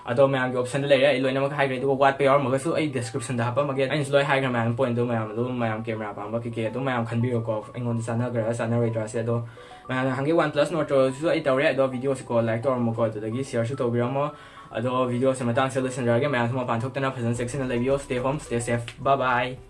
ꯑꯗꯣ ꯃꯌꯥꯝꯒꯤ ꯑꯣꯞꯁꯟꯗ ꯂꯩꯔꯦ, ꯑꯩ ꯂꯣꯏꯅꯃꯛ ꯍꯥꯏꯈ꯭ꯔꯦ꯫ ꯑꯗꯨꯒ ꯋꯥꯠꯄ ꯌꯥꯎꯔꯝꯃꯒꯁꯨ ꯑꯩ ꯗꯤꯁꯀ꯭ꯔꯤꯞꯁꯟꯗ ꯍꯥꯞꯄꯝꯃꯒꯦ꯫ ꯑꯩꯅꯁꯨ ꯂꯣꯏ ꯍꯥꯏꯈ꯭ꯔꯦ ꯃꯌꯥꯝ ꯄꯣꯏꯟꯗꯣ꯫ ꯃꯌꯥꯝ ꯑꯗꯨꯝ ꯃꯌꯥꯝ ꯀꯦꯃꯦꯔꯥ ꯄꯥꯝꯕ ꯀꯩꯀꯩ ꯑꯗꯨꯝ ꯃꯌꯥꯝ ꯈꯟꯕꯤꯔꯣꯀꯣ, ꯑꯩꯉꯣꯟꯗ ꯆꯥꯟꯅꯒ꯭ꯔꯥ ꯆꯥꯟꯅꯔꯣꯏꯗ꯭ꯔꯥꯁꯦ꯫ ꯑꯗꯣ ꯃꯌꯥꯝꯅ ꯍꯪꯒꯦ, OnePlus Nord Pro ꯁꯨ ꯑꯩ ꯇꯧꯔꯦ꯫ ꯑꯗꯣ ꯚꯤꯗꯤꯑꯣꯁꯤꯀꯣ ꯂꯥꯏꯛ ꯇꯧꯔꯝꯃꯣꯀꯣ, ꯑꯗꯨꯗꯒꯤ ꯁꯤꯌꯔꯁꯨ ꯇꯧꯕꯤꯔꯝꯃꯣ꯫ ꯑꯗꯣ ꯚꯤꯗꯤꯑꯣꯁꯦ ꯃꯇꯥꯡꯁꯤꯗ ꯂꯣꯏꯁꯤꯟꯖꯔꯒꯦ꯫ ꯃꯌꯥꯝꯁꯨ ꯃꯄꯥꯟ ꯊꯣꯛꯇꯅ ꯐꯖꯅ ꯆꯦꯛꯁꯤꯟꯅ ꯂꯩꯕꯤꯌꯣ꯫ Stay home, stay safe, bye bye꯫